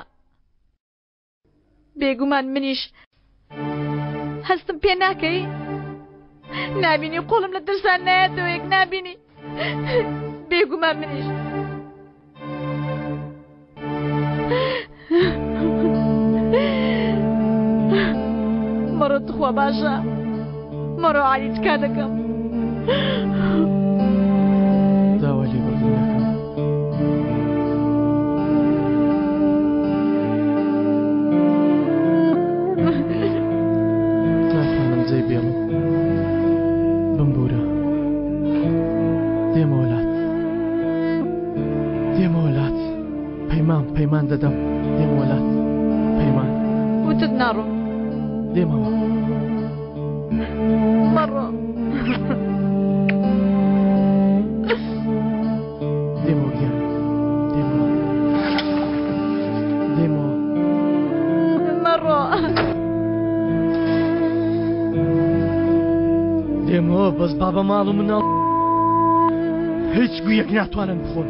بێگومان منیش هەستم پێ ناکەی نابینی قۆڵم لە ترسان نایەتەوە یەک نابینی بێگومان منیش مەڕۆ تخوا باشە مەڕۆ عالی تکا دەکەم داوای لێبوردن دەکەم ناتوانم جێی بێڵم بمبورە دێمەوە لات دێمەوە لات پەیمان پەیمان دەدەم دێمەوە لات پەیمان وتت ناڕۆم دێمەوە مەڕۆ دێمەوە گیان دێمەوە دێمەوە مەڕۆ دێمەوە بەس بابە ماڵ و مناڵ هیچ گویەک ناتوانن بخۆن.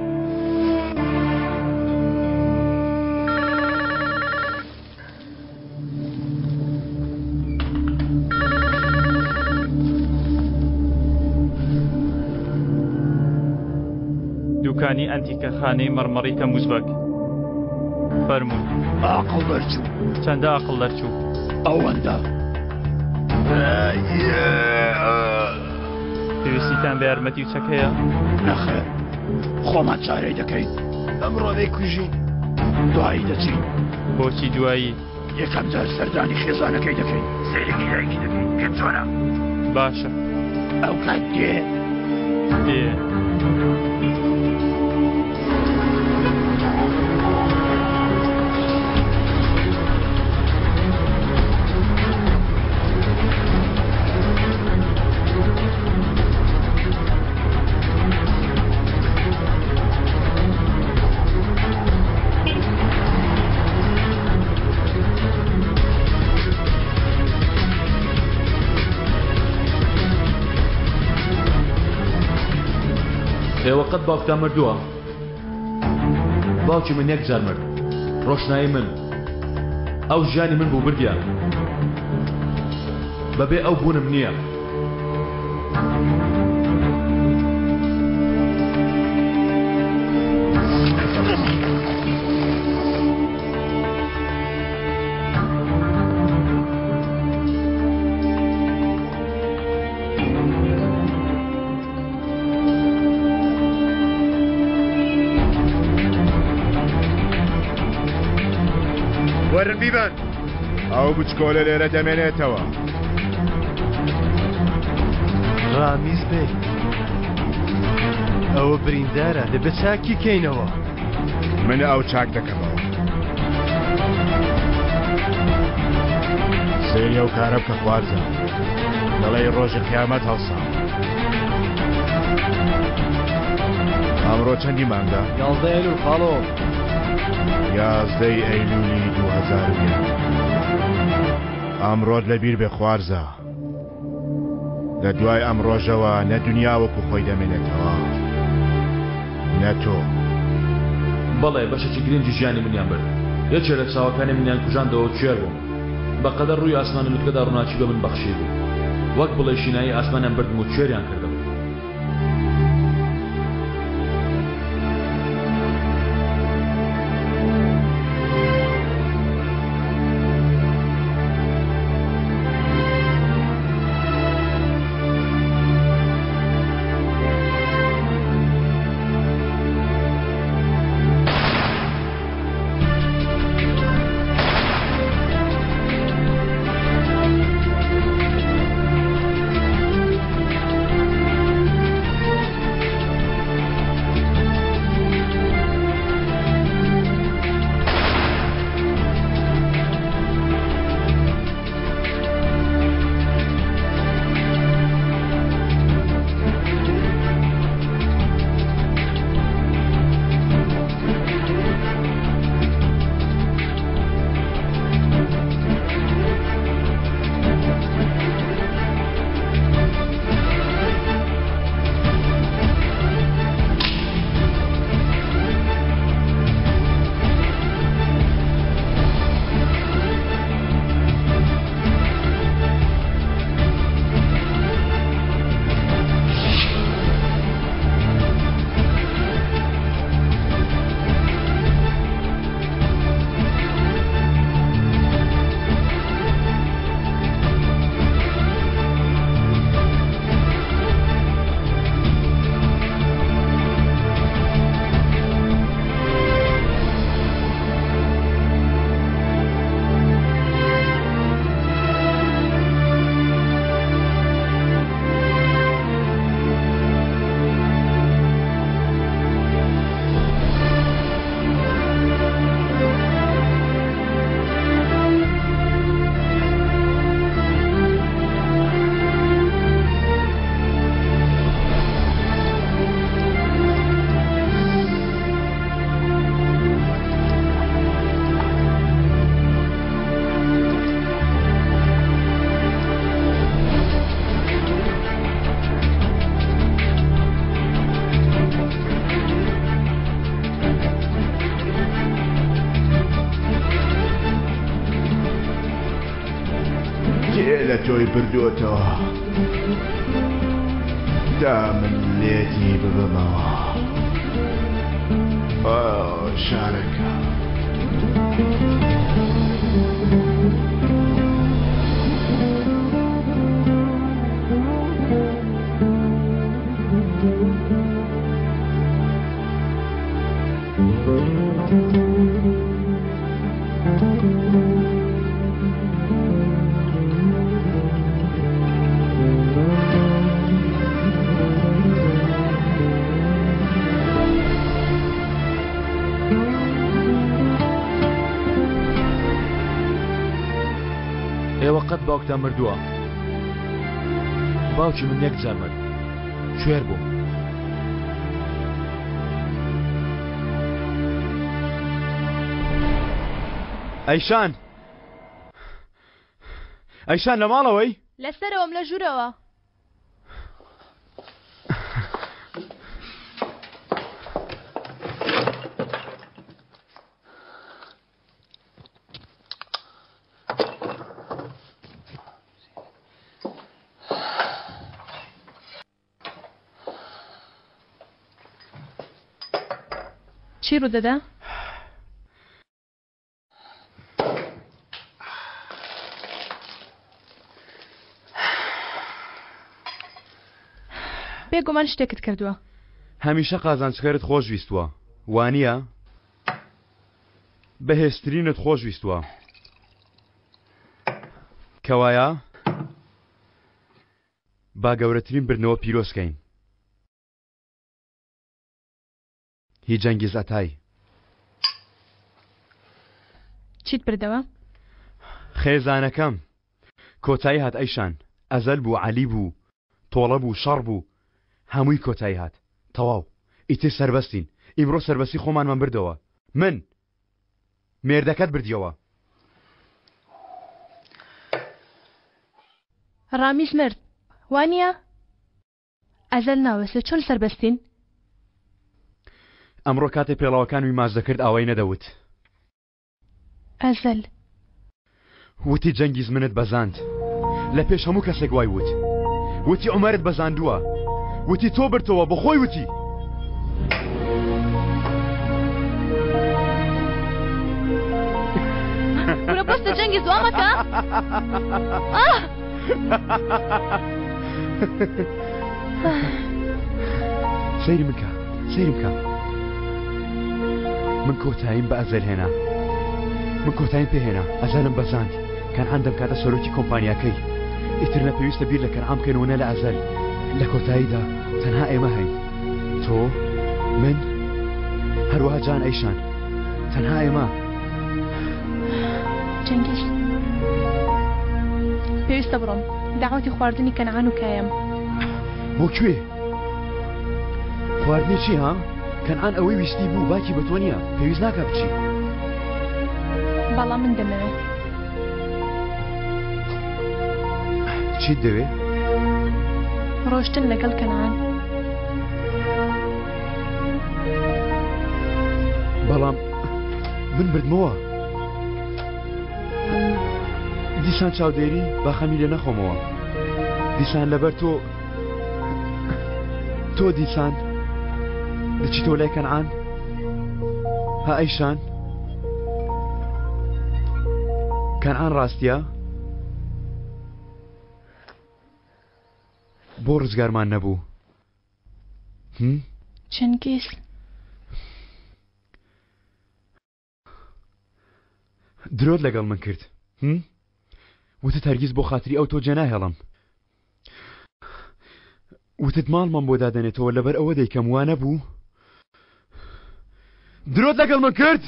دوکانی ئەنتیکەخانەی مەڕمەڕی تەموز بەگ. فەرموون. ئاقڵ دەرچوو. چەندە ئاقڵ دەرچوو؟ ئەوەندە. پێویستیتان بە یارمەتی و چەک هەیە؟ نەخێر خۆمان چارەی دەکەین. ئەمڕۆ دەیکوژین دوایی دەچین. بۆچی دوایی؟ یەکەم جار سەردانی خێزانەکەی دەکەین. سەیرێکی دایکی دەکەین پێم چۆنە؟ باشە. ئەو کات دێ. دێ. ئێوە قەت باوکتان مردووە؟ باوکی من یەک جار مرد ڕۆشنایی من ئەو ژیانی من بوو بردیان بەبێ ئەو بوونم نییە. وەرن بیبەن. ئەو بچکۆلە لێرە دەمێنێتەوە. ڕامیز بەی ئەوە بریندارە دەبێت چاکی کەینەوە. من ئەو چاک دەکەمەوە. سەیری ئەو کارە بکە خوارزا. دەڵێی ڕۆژی قیامەت هەڵساوە. ئەمڕۆ چەندی مانگە؟ یازدە ئەیلول خاڵۆ. یازدەی ئەیلولی 2001. ئەمڕۆت لەبیر بێ خوارزا. لە دوای ئەم ڕۆژەوە نە دنیا وەکو خۆی دەمێنێتەوە نە تۆ. بەڵێ بەشێکی گرنگی ژیانی منیان برد. یەکێ لە چاوەکانی منیان کوژاندەوە و کوێر بووم. بە قەدەر ڕووی ئاسمان لە لوتکەدا ڕووناکی بە من بەخشیبوو. وەک بڵێی شینایی ئاسمانیان بردم و کوێریان کردم. تۆی بردووەتەوە تا من لێتی ببەمەوە. ئۆ شارەکە. ئێوە قەت باوکتان مردووە؟ باوکی من یەک جار مرد کوێر بووم. ئەیشان ئەیشان لە ماڵەوەی؟ لەسەرەوەم لە ژوورەوە. چی ڕوودەدا؟ بێگومان شتێکت کردووە. هەمیشە قازانجکەرت خۆش ویستووە، وانییە؟ بەهێزترینت خۆش ویستووە. کەوایە با گەورەترین بردنەوە پیرۆز کەین. هی جەنگیز ئەتای. چیت بردەوە؟ خێزانەکەم. کۆتایی هات ئەیشان. ئەزەل بوو، عەلی بوو، تۆڵە بوو، شەڕ بوو. هەمووی کۆتایی هات. تەواو. ئیتر سەربەستین. ئیمڕۆ سەربەستی خۆمانمان بردەوە. من! مێردەکەت بردیەوە. ڕامیز مرد وانیە؟ ئەزەل ناوەسێ چۆن سەربەستین؟ ئەمڕۆ کاتێ پێڵاوەکانمی ماچ دەکرد ئاوای نەدەوت. ئەزەل. وتی جەنگیز منت بەزاند لە پێش هەموو کەسێک وای وت. وتی عومەرت بەزاندووە. وتی تۆ برتەوە بۆ خۆی وتی. کورە بەستە جەنگیز وا مەکە. ئاه. سەیری من کە سەیرم کە من کۆتاییم بە ئەزەل هێنا من کۆتاییم پێهێنا ئەزەلم بەزاند کەنعان دەمکاتە سەرۆکی کۆمپانیاکەی ئیتر نە پێویستە بیر لە کەنعان بکەین و نە لە ئەزەل لە کۆتاییدا تەنها ئێمە هەین تۆ من هەروەها جان ئەیشان تەنها ئێمە چەنگیز پێویستە بڕۆم داوەتی خواردنی کەنعان و کایەم بۆ کوێ خواردنی چی ها کەنعان ئەوەی ویستی بوو باکی بە تۆ نییە پێویست ناکە بچی بەڵام من دەمەوێت چیت دەوێ؟ ڕۆشتن لەگەڵ کەنعان. بەڵام من بردمەوە. دیسان چاودێری با خەمی لێ نەخۆمەوە. دیسان لەبەر تۆ تۆ دیسان دەچیتەوە لای کەنعان؟ ها ئەیشان؟ کەنعان ڕاستیە؟ بۆ ڕزگارمان نەبوو؟ هم؟ چنگیز. درۆت لەگەڵ من کرد هم؟ وتت هەرگیز بۆ خاتری ئەو تۆ جێناهێڵم وتت ماڵمان بۆ دادەنێتەوە لەبەر ئەوە دەیکەم وا نەبوو؟ درۆت لەگەڵ من کرد؟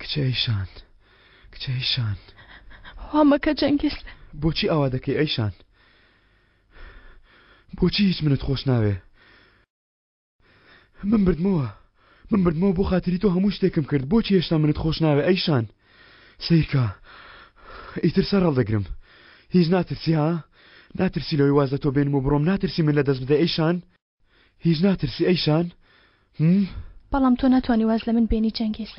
کچە ئەیشان کچە ئەیشان وا مەکە جەنگیز بۆچی ئاوا دەکەی ئەیشان بۆچی هیچ منت خۆش ناوێ من بردمەوە من بردمەوە بۆ خاتری تۆ هەموو شتێکم کرد بۆچی هێشتا منت خۆش ناوێ ئەیشان سەیرکە ئیتر سەر هەڵدەگرم هیچ ناترسی ها ناترسی لەوەی واز لە تۆ بێنم و بڕۆم ناترسی من لە دەست بدە ئەیشان هیچ ناترسی ئەیشان هم؟ بەڵام تۆ ناتوانی واز لە من بێنی جەنگیز.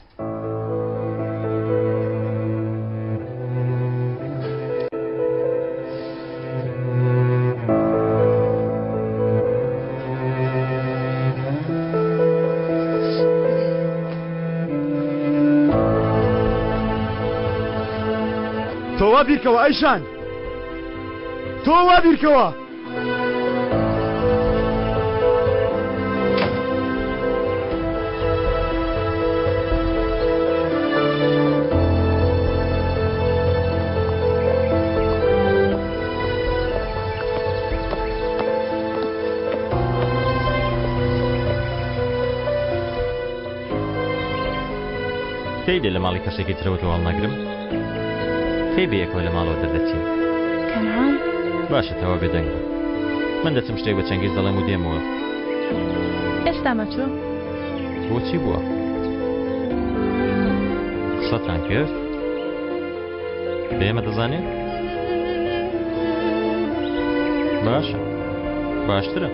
تۆ وا بیرکەوە ئەیشان تۆ وا بیرکەوە. کەی دێ لە ماڵی کەسێکی ترەوە تۆ هەڵناگرم؟ کەی بەیەکەوە لە ماڵەوە دەردەچین؟ کەنعان باشە تەوا بێدەنگ بە. من دەچم شتێک بە چەنگیز دەڵێم و دێمەوە. ئێستا مەچۆ. بۆچی بووە؟ قسەتان کرد؟ بە ئێمە دەزانێ؟ باشە باشترە.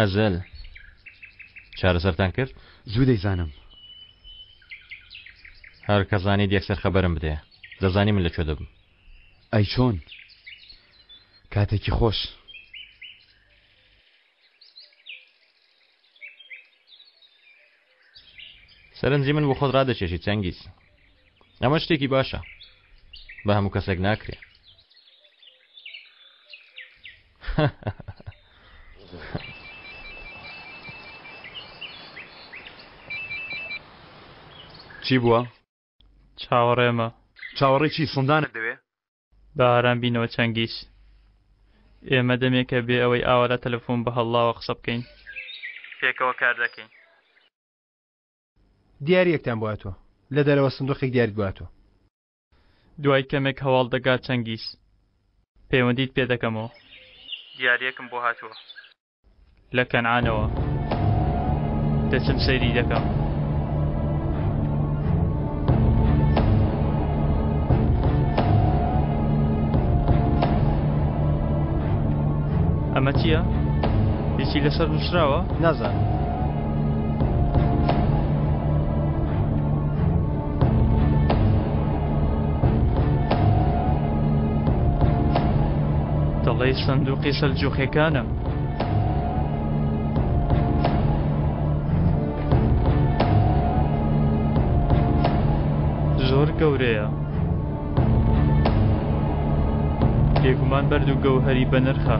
ئەزەل چارەسەرتان کرد؟ زوو دەیزانم. هەر کە زانیت یەکسەر خەبەرم بدەیە. دەزانی من لە کوێ دەبم. ئەی چۆن؟ کاتێکی خۆش. سەرنجی من بۆ خۆت ڕادەکێشی چەنگیز. ئەمە شتێکی باشە. بە هەموو کەسێک ناکرێ. چی بووە؟ چاوەڕێمە. چاوەڕێی چی؟ سندانت دەوێ؟ با ئارام بینەوە چەنگیز. ئێمە دەمێکە بێ ئەوەی ئاوا لە تەلەفۆن بە هەڵڵاوە قسە بکەین. پێکەوە کار دەکەین. دیارییەکتان بۆ هاتووە. لە دەرەوە سندوقێک دیاریت بۆ هاتووە. دوای کەمێک هەواڵ دەگات چەنگیز. پەیوەندیت پێ دەکەمەوە. دیارییەکم بۆ هاتووە. لە کەنعانەوە. دەچم سەیری دەکەم. ئەمە چییە؟ هیچی لەسەر نووسراوە؟ نازانم. دەڵێی سندوقی سەلجوقیەکانە. زۆر گەورەیە. بێگومان بەرد و گەوهەری بەنرخە.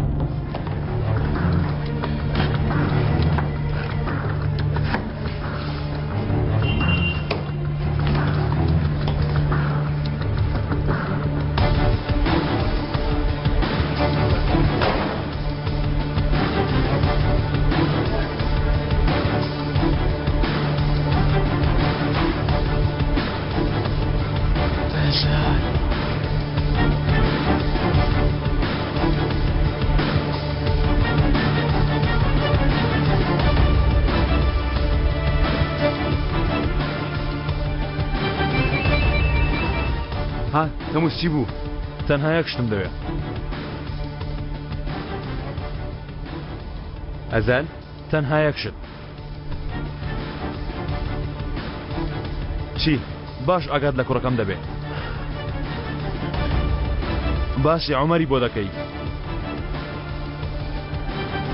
ها تەموز چی بوو؟ تەنها یەک شتم دەوێ. ئەزەل؟ تەنها یەک شت. چی؟ باش ئاگات لە کوڕەکەم دەبێ. باسی عومەری بۆ دەکەی.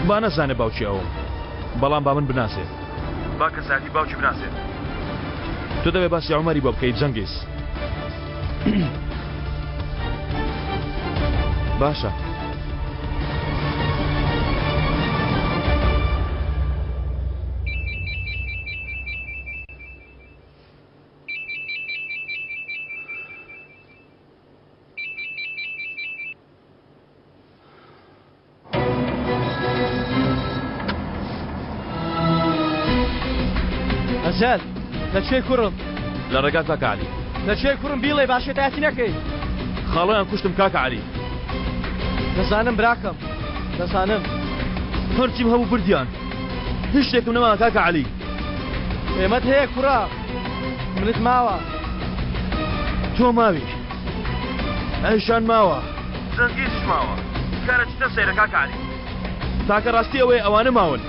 با نەزانێ باوکی ئەوم. بەڵام با من بناسێ. با کەسایەتی باوکی بناسێ. تۆ دەبێ باسی عومەری بۆ بکەی جەنگیز. باشە. ئەزەل لە کوێی کوڕم؟ لە ڕێگا کاکە عەلی. لە کوێی کوڕم بیڵێ با شێتایەتی نەکەی. خاڵۆیان کوشتم کاکە عەلی. دەزانم براکەم دەزانم. هەرچیم هەبوو بردیان هیچ شتێکم نەما کاکە عەلی. ئێمەت هەیە کوڕە منت ماوە. تۆ ماوی ئەیشان ماوە زەنگیزش ماوە کارە چتە سەیرە کاکە عەلی تاکە ڕاستی ئەوەیە ئەوانە ماون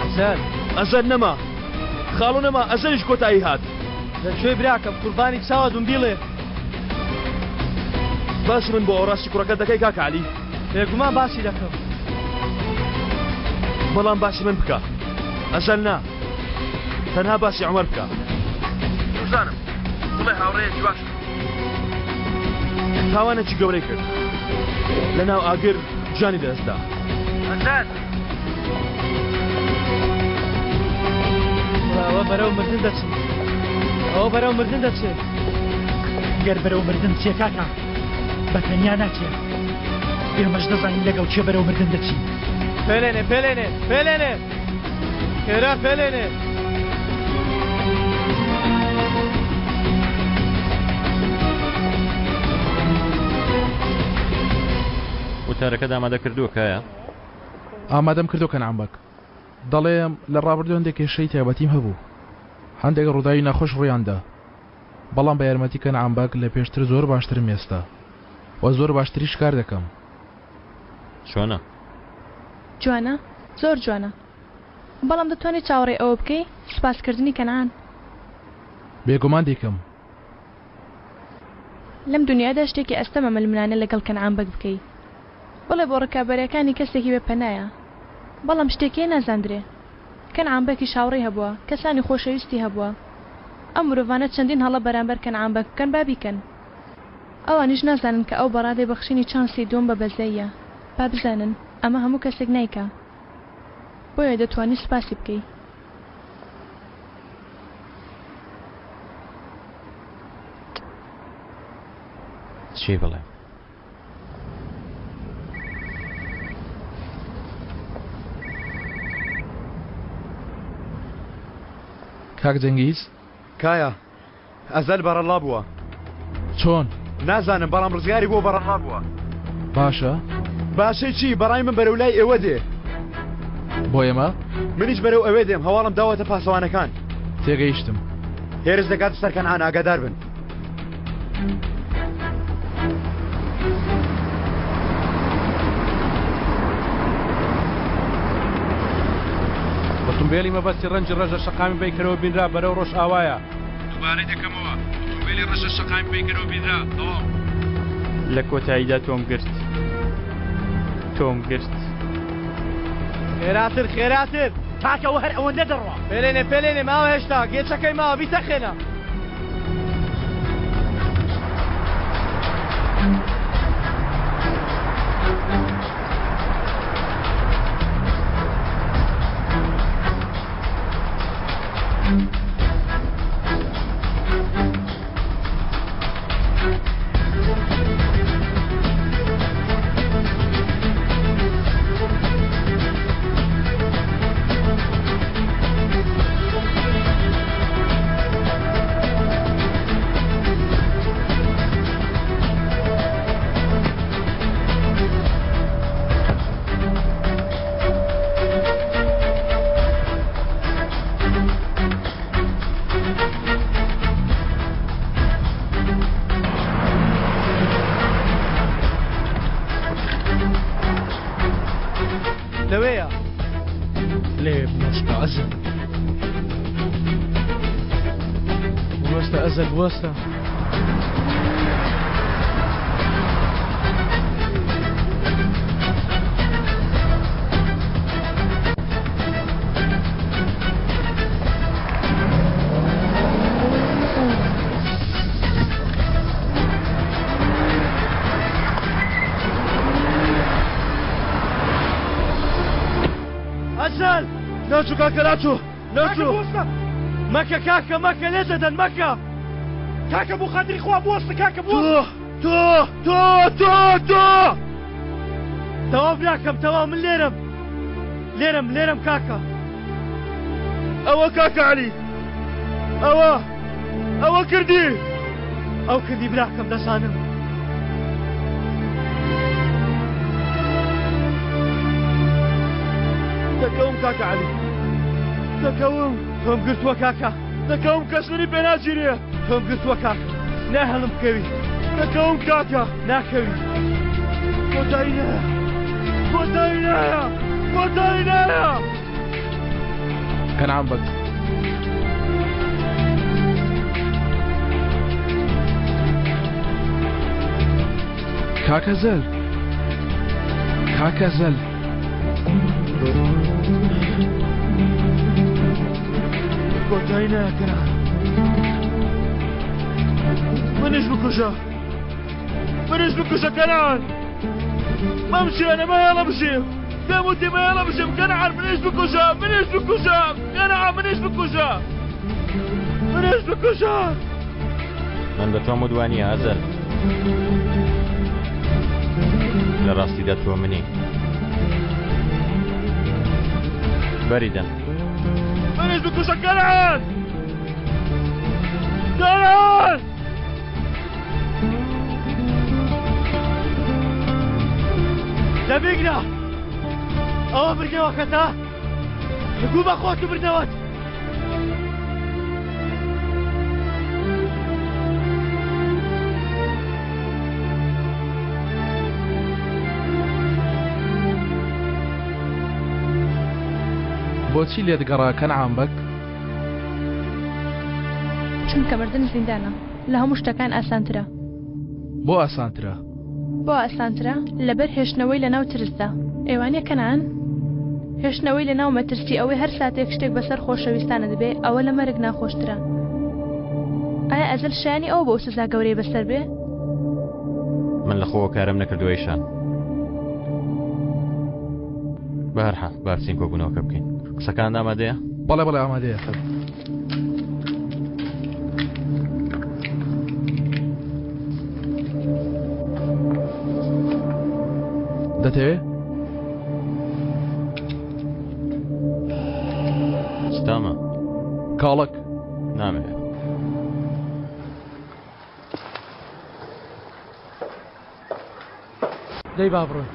ئەزەل ئەزەل نەما خاڵۆ نەما ئەزەلیش کۆتایی هات لە کوێی براکەم قوربانی چاوت بم بیڵێ باسی من بۆ ئەو ڕاستی کوڕەکە دەکەی کاکە عەلی بێگومان باسی دەکەم بەڵام باسی من بکە ئەزەل نا تەنها باسی عومەر بکە بزانم بڵێ هاوڕێیەکی باش تاوانێکی گەورەی کرد لە ناو ئاگر گیانی لەدەستدا ئەزەل ئەوە بەرەو مردن دەچن ئەوە بەرەو مردن دەچێت گەر بەرەو مردن بچێ کاکە بە تەنیا ناچێ ئێمەش دەزانین لەگەڵ کێ بەرەو مردن دەچین. پێلێنێ پێلێنێ پێلێنێ خێرا پێلێنێ. وتارەکەت ئامادە کردووە کایا؟ ئامادەم کردووە کەنعان بەگ. دەڵێم لە ڕابردوو هەندێک کێشەی تایبەتیم هەبوو. هەندێک ڕووداوی ناخۆش ڕوویاندا. بەڵام بە یارمەتی کەنعان بەگ لە پێشتر زۆر باشترم ئێستا و زۆر باشتریش کار دەکەم. چۆنە؟ جوانە، زۆر جوانە. بەڵام دەتوانی چاوەڕێی ئەوە بکەی سوپاسکردنی کەنعان. بێگومان دەیکەم. لەم دونیادا شتێکی ئەستەمە ململانێ لەگەڵ کەنعان بەگ بکەی. بەڵێ بۆ ڕکابەرەکانی کەسێکی بێ پەنایە. بەڵام شتێک هەیە نازاندرێ. کەنعان بەگیش هاوڕێی هەبووە، کەسانی خۆشەویستی هەبووە. ئەم مرۆڤانە چەندین هەڵە بەرامبەر کەنعان بەگ بکەن با بیکەن. ئەوانیش نازانن کە ئەو بەڕادەی بەخشینی چانسی دووەم بە بەزەییە. با بزانن، ئەمە هەموو کەسێک نایکا. بۆیە دەتوانی سوپاسی بکەی. چی بڵێم؟ کاک جەنگیز؟ کایا، ئەزەل بەڕەڵا بووە. چۆن؟ نازانم بەڵام ڕزگاری بووە بەڕەڵا بووە. باشە. باشەی چی؟ بەڕای من بەرەو لای ئێوە دێ. بۆ ئێمە؟ منیش بەرەو ئەوێ دێم هەواڵم داوەتە پاسەوانەکان. تێگەیشتم. هێرش دەکاتە سەر کەنعان ئاگادار بن. ئۆتۆمبێلی مەبەستی ڕەنگی ڕەش لە شەقامی بەیکەرەوە بینرا بەرەو ڕۆژئاوایە. دووبارەی دەکەمەوە، ئۆتۆمبێلی ڕەش لە شەقامی بەیکەرەوە بینرا. تەواو. لە کۆتاییدا تۆم گرت. تۆم گرت. خێراتر خێراتر. کاکە ئەوە هەر ئەوەندە دەڕوا. پێلێنێ پێلێنێ ماوە هێشتا گێچەکەی ماوە بیتەقێنە. لەوێیە لێ بوەستە ئەزل بوەستە ئەزل بوەستە ئەزەل ناچوو کاکە ناچوو ناچوو مەکە کاکە مەکە لێ دەدەن مەکە کاکە بۆ خاتری خوا بوەستە کاکە بوەستە تۆ تۆ تۆ تۆ تەواو براکەم تەواو من لێرەم لێرەم لێرەم کاکە ئەوە کاکە عەلی ئەوە ئەوە کردی ئەو کردی براکەم دەزانم. دەکەوم کاکە عەلی دەکەوم. تۆم گرتووە کاکە. دەکەوم کەس منی پێ ناگیرێ. تۆم گرتووە کاکە. ناهێڵم بکەوی. دەکەوم کاکە. ناکەوی. کۆتایی نایە. کۆتایی نایە. کۆتایی نایە. کەنعان بەگ. کاکە زەل. کاکە زەل. کۆتایی نایە کەنعان. منیش بکوژە. منیش بکوژە کەنعان. مەمشێنە مەهێڵە بژیم. پێم وتی مەهێڵە بژیم کەنعان منیش بکوژە منیش بکوژە کەنعان منیش بکوژە منیش بکوژە. من بە تۆم وت وانییە ئەزەل. لە ڕاستیدا تۆ منی. بەری دەن. منیش بکوژە کەنعان. کەنعان. دەبیگرە ئەوە بردنەوەکەتە گوو بە خۆت و بردنەوەت. بۆچی لێت گەڕا کەنعان بەگ؟ چونکە مردن زیندانە لە هەموو شتەکان ئاسانترە. بۆ ئاسانترە؟ بۆ ئاسانترە؟ لەبەر هێشتنەوەی لەناو ترسدا. ئێوانیە کەنعان؟ هێشتنەوەی لەناو مەترسی ئەوەی هەر ساتێک شتێک بەسەر خۆشەویستانت بێ ئەوە لە مەرگ ناخۆشترە. ئایا ئەزەل شایەنی ئەوە بوو ئەو سزا گەورەی بەسەر بێ؟ من لە خۆوە کارم نەکردووە ئیشان. بەهەرحاڵ با بچین کۆبوونەوەکە بکەین. قسەکان ئامادەیە؟ بەڵێ بەڵێ ئامادەیە. دەتەوێ؟ ستامە. کاڵەک. نامەوێ. دەی با بڕۆین.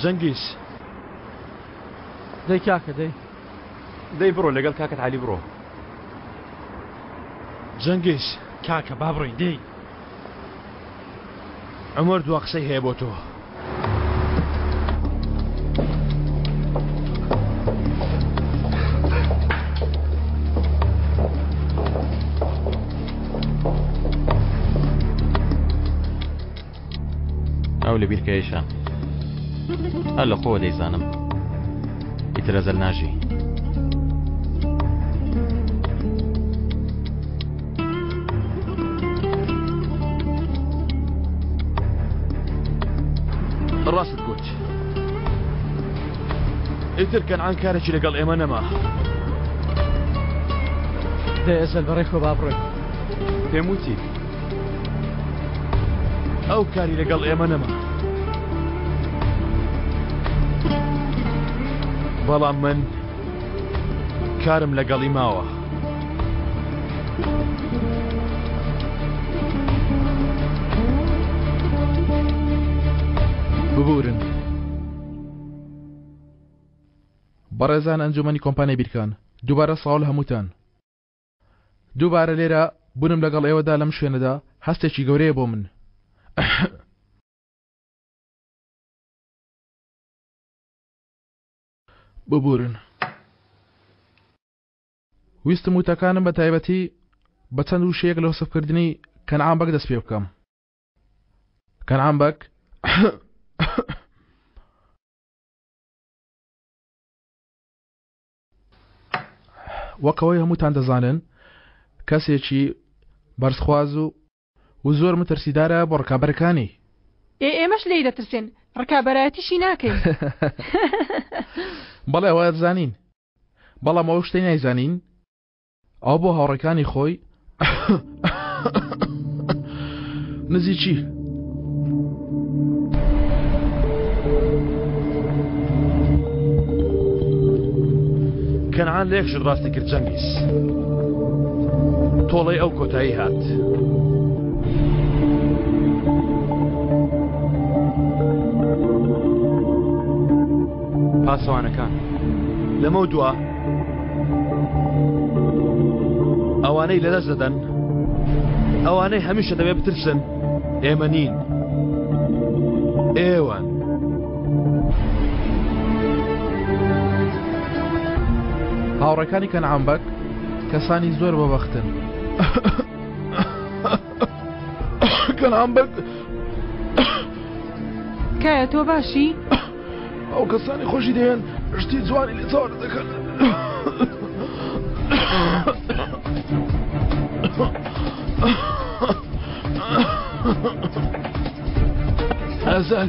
جەنگیز. دەی کاکە دەی. دەی بڕۆ لەگەڵ کاکت عەلی بڕۆ. جەنگیز. کاکە با بڕۆین دەی. عومەر دوا قسەی هەیە بۆ تۆ. ئەو لە بیرکەیشە هەر لە خۆوە دەیزانم ئیتر ئەزەل ناژی. ڕاستت گوت ئیتر کەنعان کارێکی لەگەڵ ئێمە نەما. دەی ئەزەل بەڕێ خۆ با بڕۆین. پێم وتی ئەو کاری لەگەڵ ئێمە نەما. بەڵام من کارم لەگەڵی ماوە. ببورن بەڕێزان ئەنجومەنی کۆمپانیای بیرکان دووبارە سڵاو لە هەمووتان دووبارە لێرە بوونم لەگەڵ ئێوەدا لەم شوێنەدا هەستێکی گەورەیە بۆ من. ببورن ویستم وتەکانم بە تایبەتی بە چەند وشەیەک لە وسفکردنی کەنعان بەگ دەست پێ بکەم کەنعان بەگ وەک ئەوەی هەمووتان دەزانن کەسێکی بەرزخواز و و زۆر مەترسیدارە بۆ ڕکابەرەکانی. ئێ ئێمەش لێی دەترسێن ڕکابەرایەتیشی ناکەین. بەڵێ ئەوە دەزانین بەڵام ئەو شتەی نایزانین ئەو بۆ هاوڕێکانی خۆی نزیکی. کەنعان لە یەک شت ڕاستی کرد جەنگیز. تۆڵەی ئەو کۆتایی هات. پاسەوانەکان لەمە دوا ئەوانەی لەدەست دەدەن ئەوانەی هەمیشە دەبێ بترسن ئێمە نین ئێوەن. هاوڕێکانی کەنعان بەگ کەسانی زۆر بەبەختن. کەنعان بەگ کایە تۆ باشی؟ ئەو کەسانی خۆشی دەوێن شتی جوانی لێ چاوەڕێ دەکەن. ئەزەل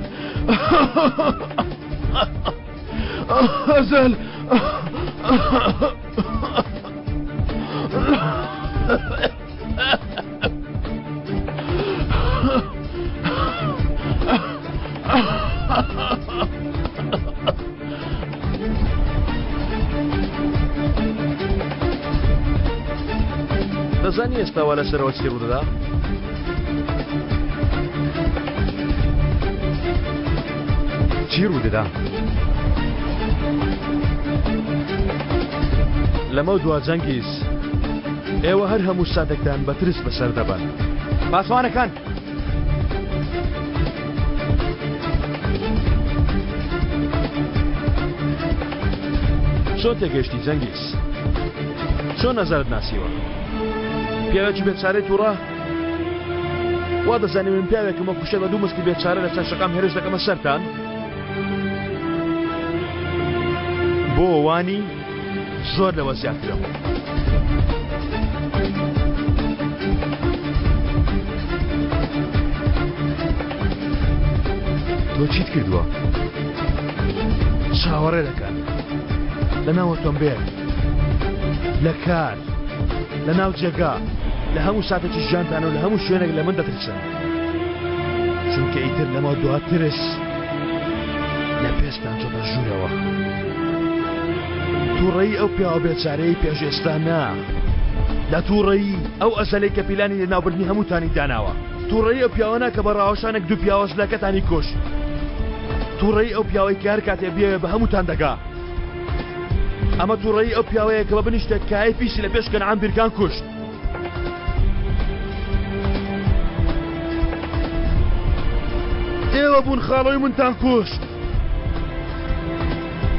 ئەزەل دەزانی ئێستا وا لەسەرەوە چی ڕوودەدا؟ چی ڕوودەدا؟ لەمە دوا جەنگیز ئێوە هەر هەموو ساتێکتان بە ترس بەسەر دەبەن. پاسەوانەکان! چۆن تێگەیشتی جەنگیز؟ چۆن ئەزەلت ناسیوە؟ پیاوێکی بێچارەی تووڕە؟ وا دەزانی من پیاوێکم وەکو شێر بە دوو مستی بێچارە لەسەر شەقام هێرش دەکەمە سەرتان؟ بۆ وانی؟ زۆر لەوە زیاترم. تۆ چیت کردووە؟ چاوەڕێ دەکەن لە ناو ئۆتۆمبێل لە کار لە ناو جێگا لە هەموو ساتێکی ژیانتان و لە هەموو شوێنێک لە من دەترسن چونکە ئیتر لەمە دوا ترس لە پێستان چۆتە ژوورەوە تووڕەیی ئەو پیاوە بێچارەی پێش ئێستا نا لە تووڕەیی ئەو ئەزەلەی کە پیلانی لەناوبردنی هەمووتانی داناوە تووڕەیی ئەو پیاوە نا کە بە ڕاوەشانێک دوو پیاوەزلەکەتانی کوشت تووڕەیی ئەو پیاوەی کە هەر کاتێ بیەوێ بە هەمووتان دەگا ئەمە تووڕەیی ئەو پیاوەیە کە بە بنیشتێک کایەی پیسی لە پێش کەنعان بیرکان کوشت ئێوە بوون خاڵۆی منتان کوشت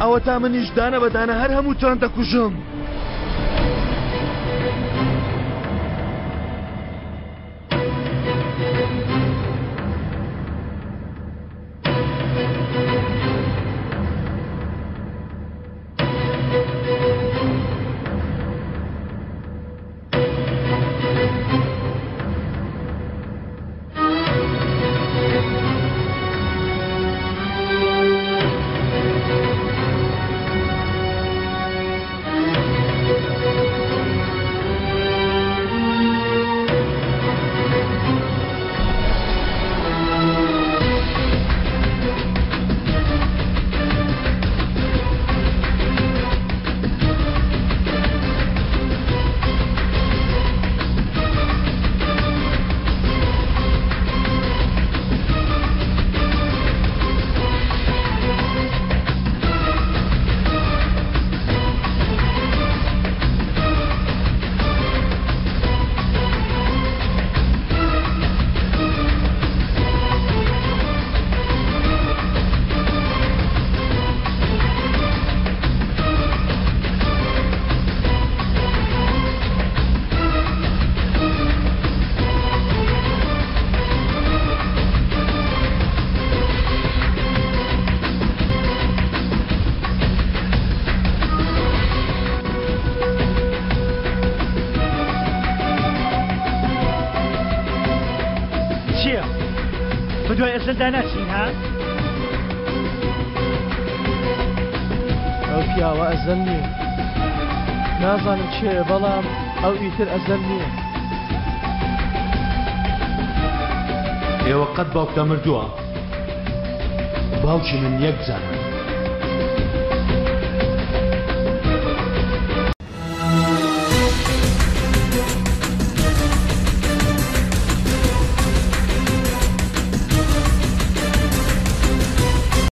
ئەوەتا منیش دانە بە دانە هەر هەمووتان دەکوژم. چییە؟ بەدوای ئەزەلدا ناچین ها؟ ئەو پیاوە ئەزەل نییە نازانم چێ بەڵام ئەو ئیتر ئەزەل نییە. ئێوە قەت باوکتان مردووە؟ باوکی من یەک جار مرد.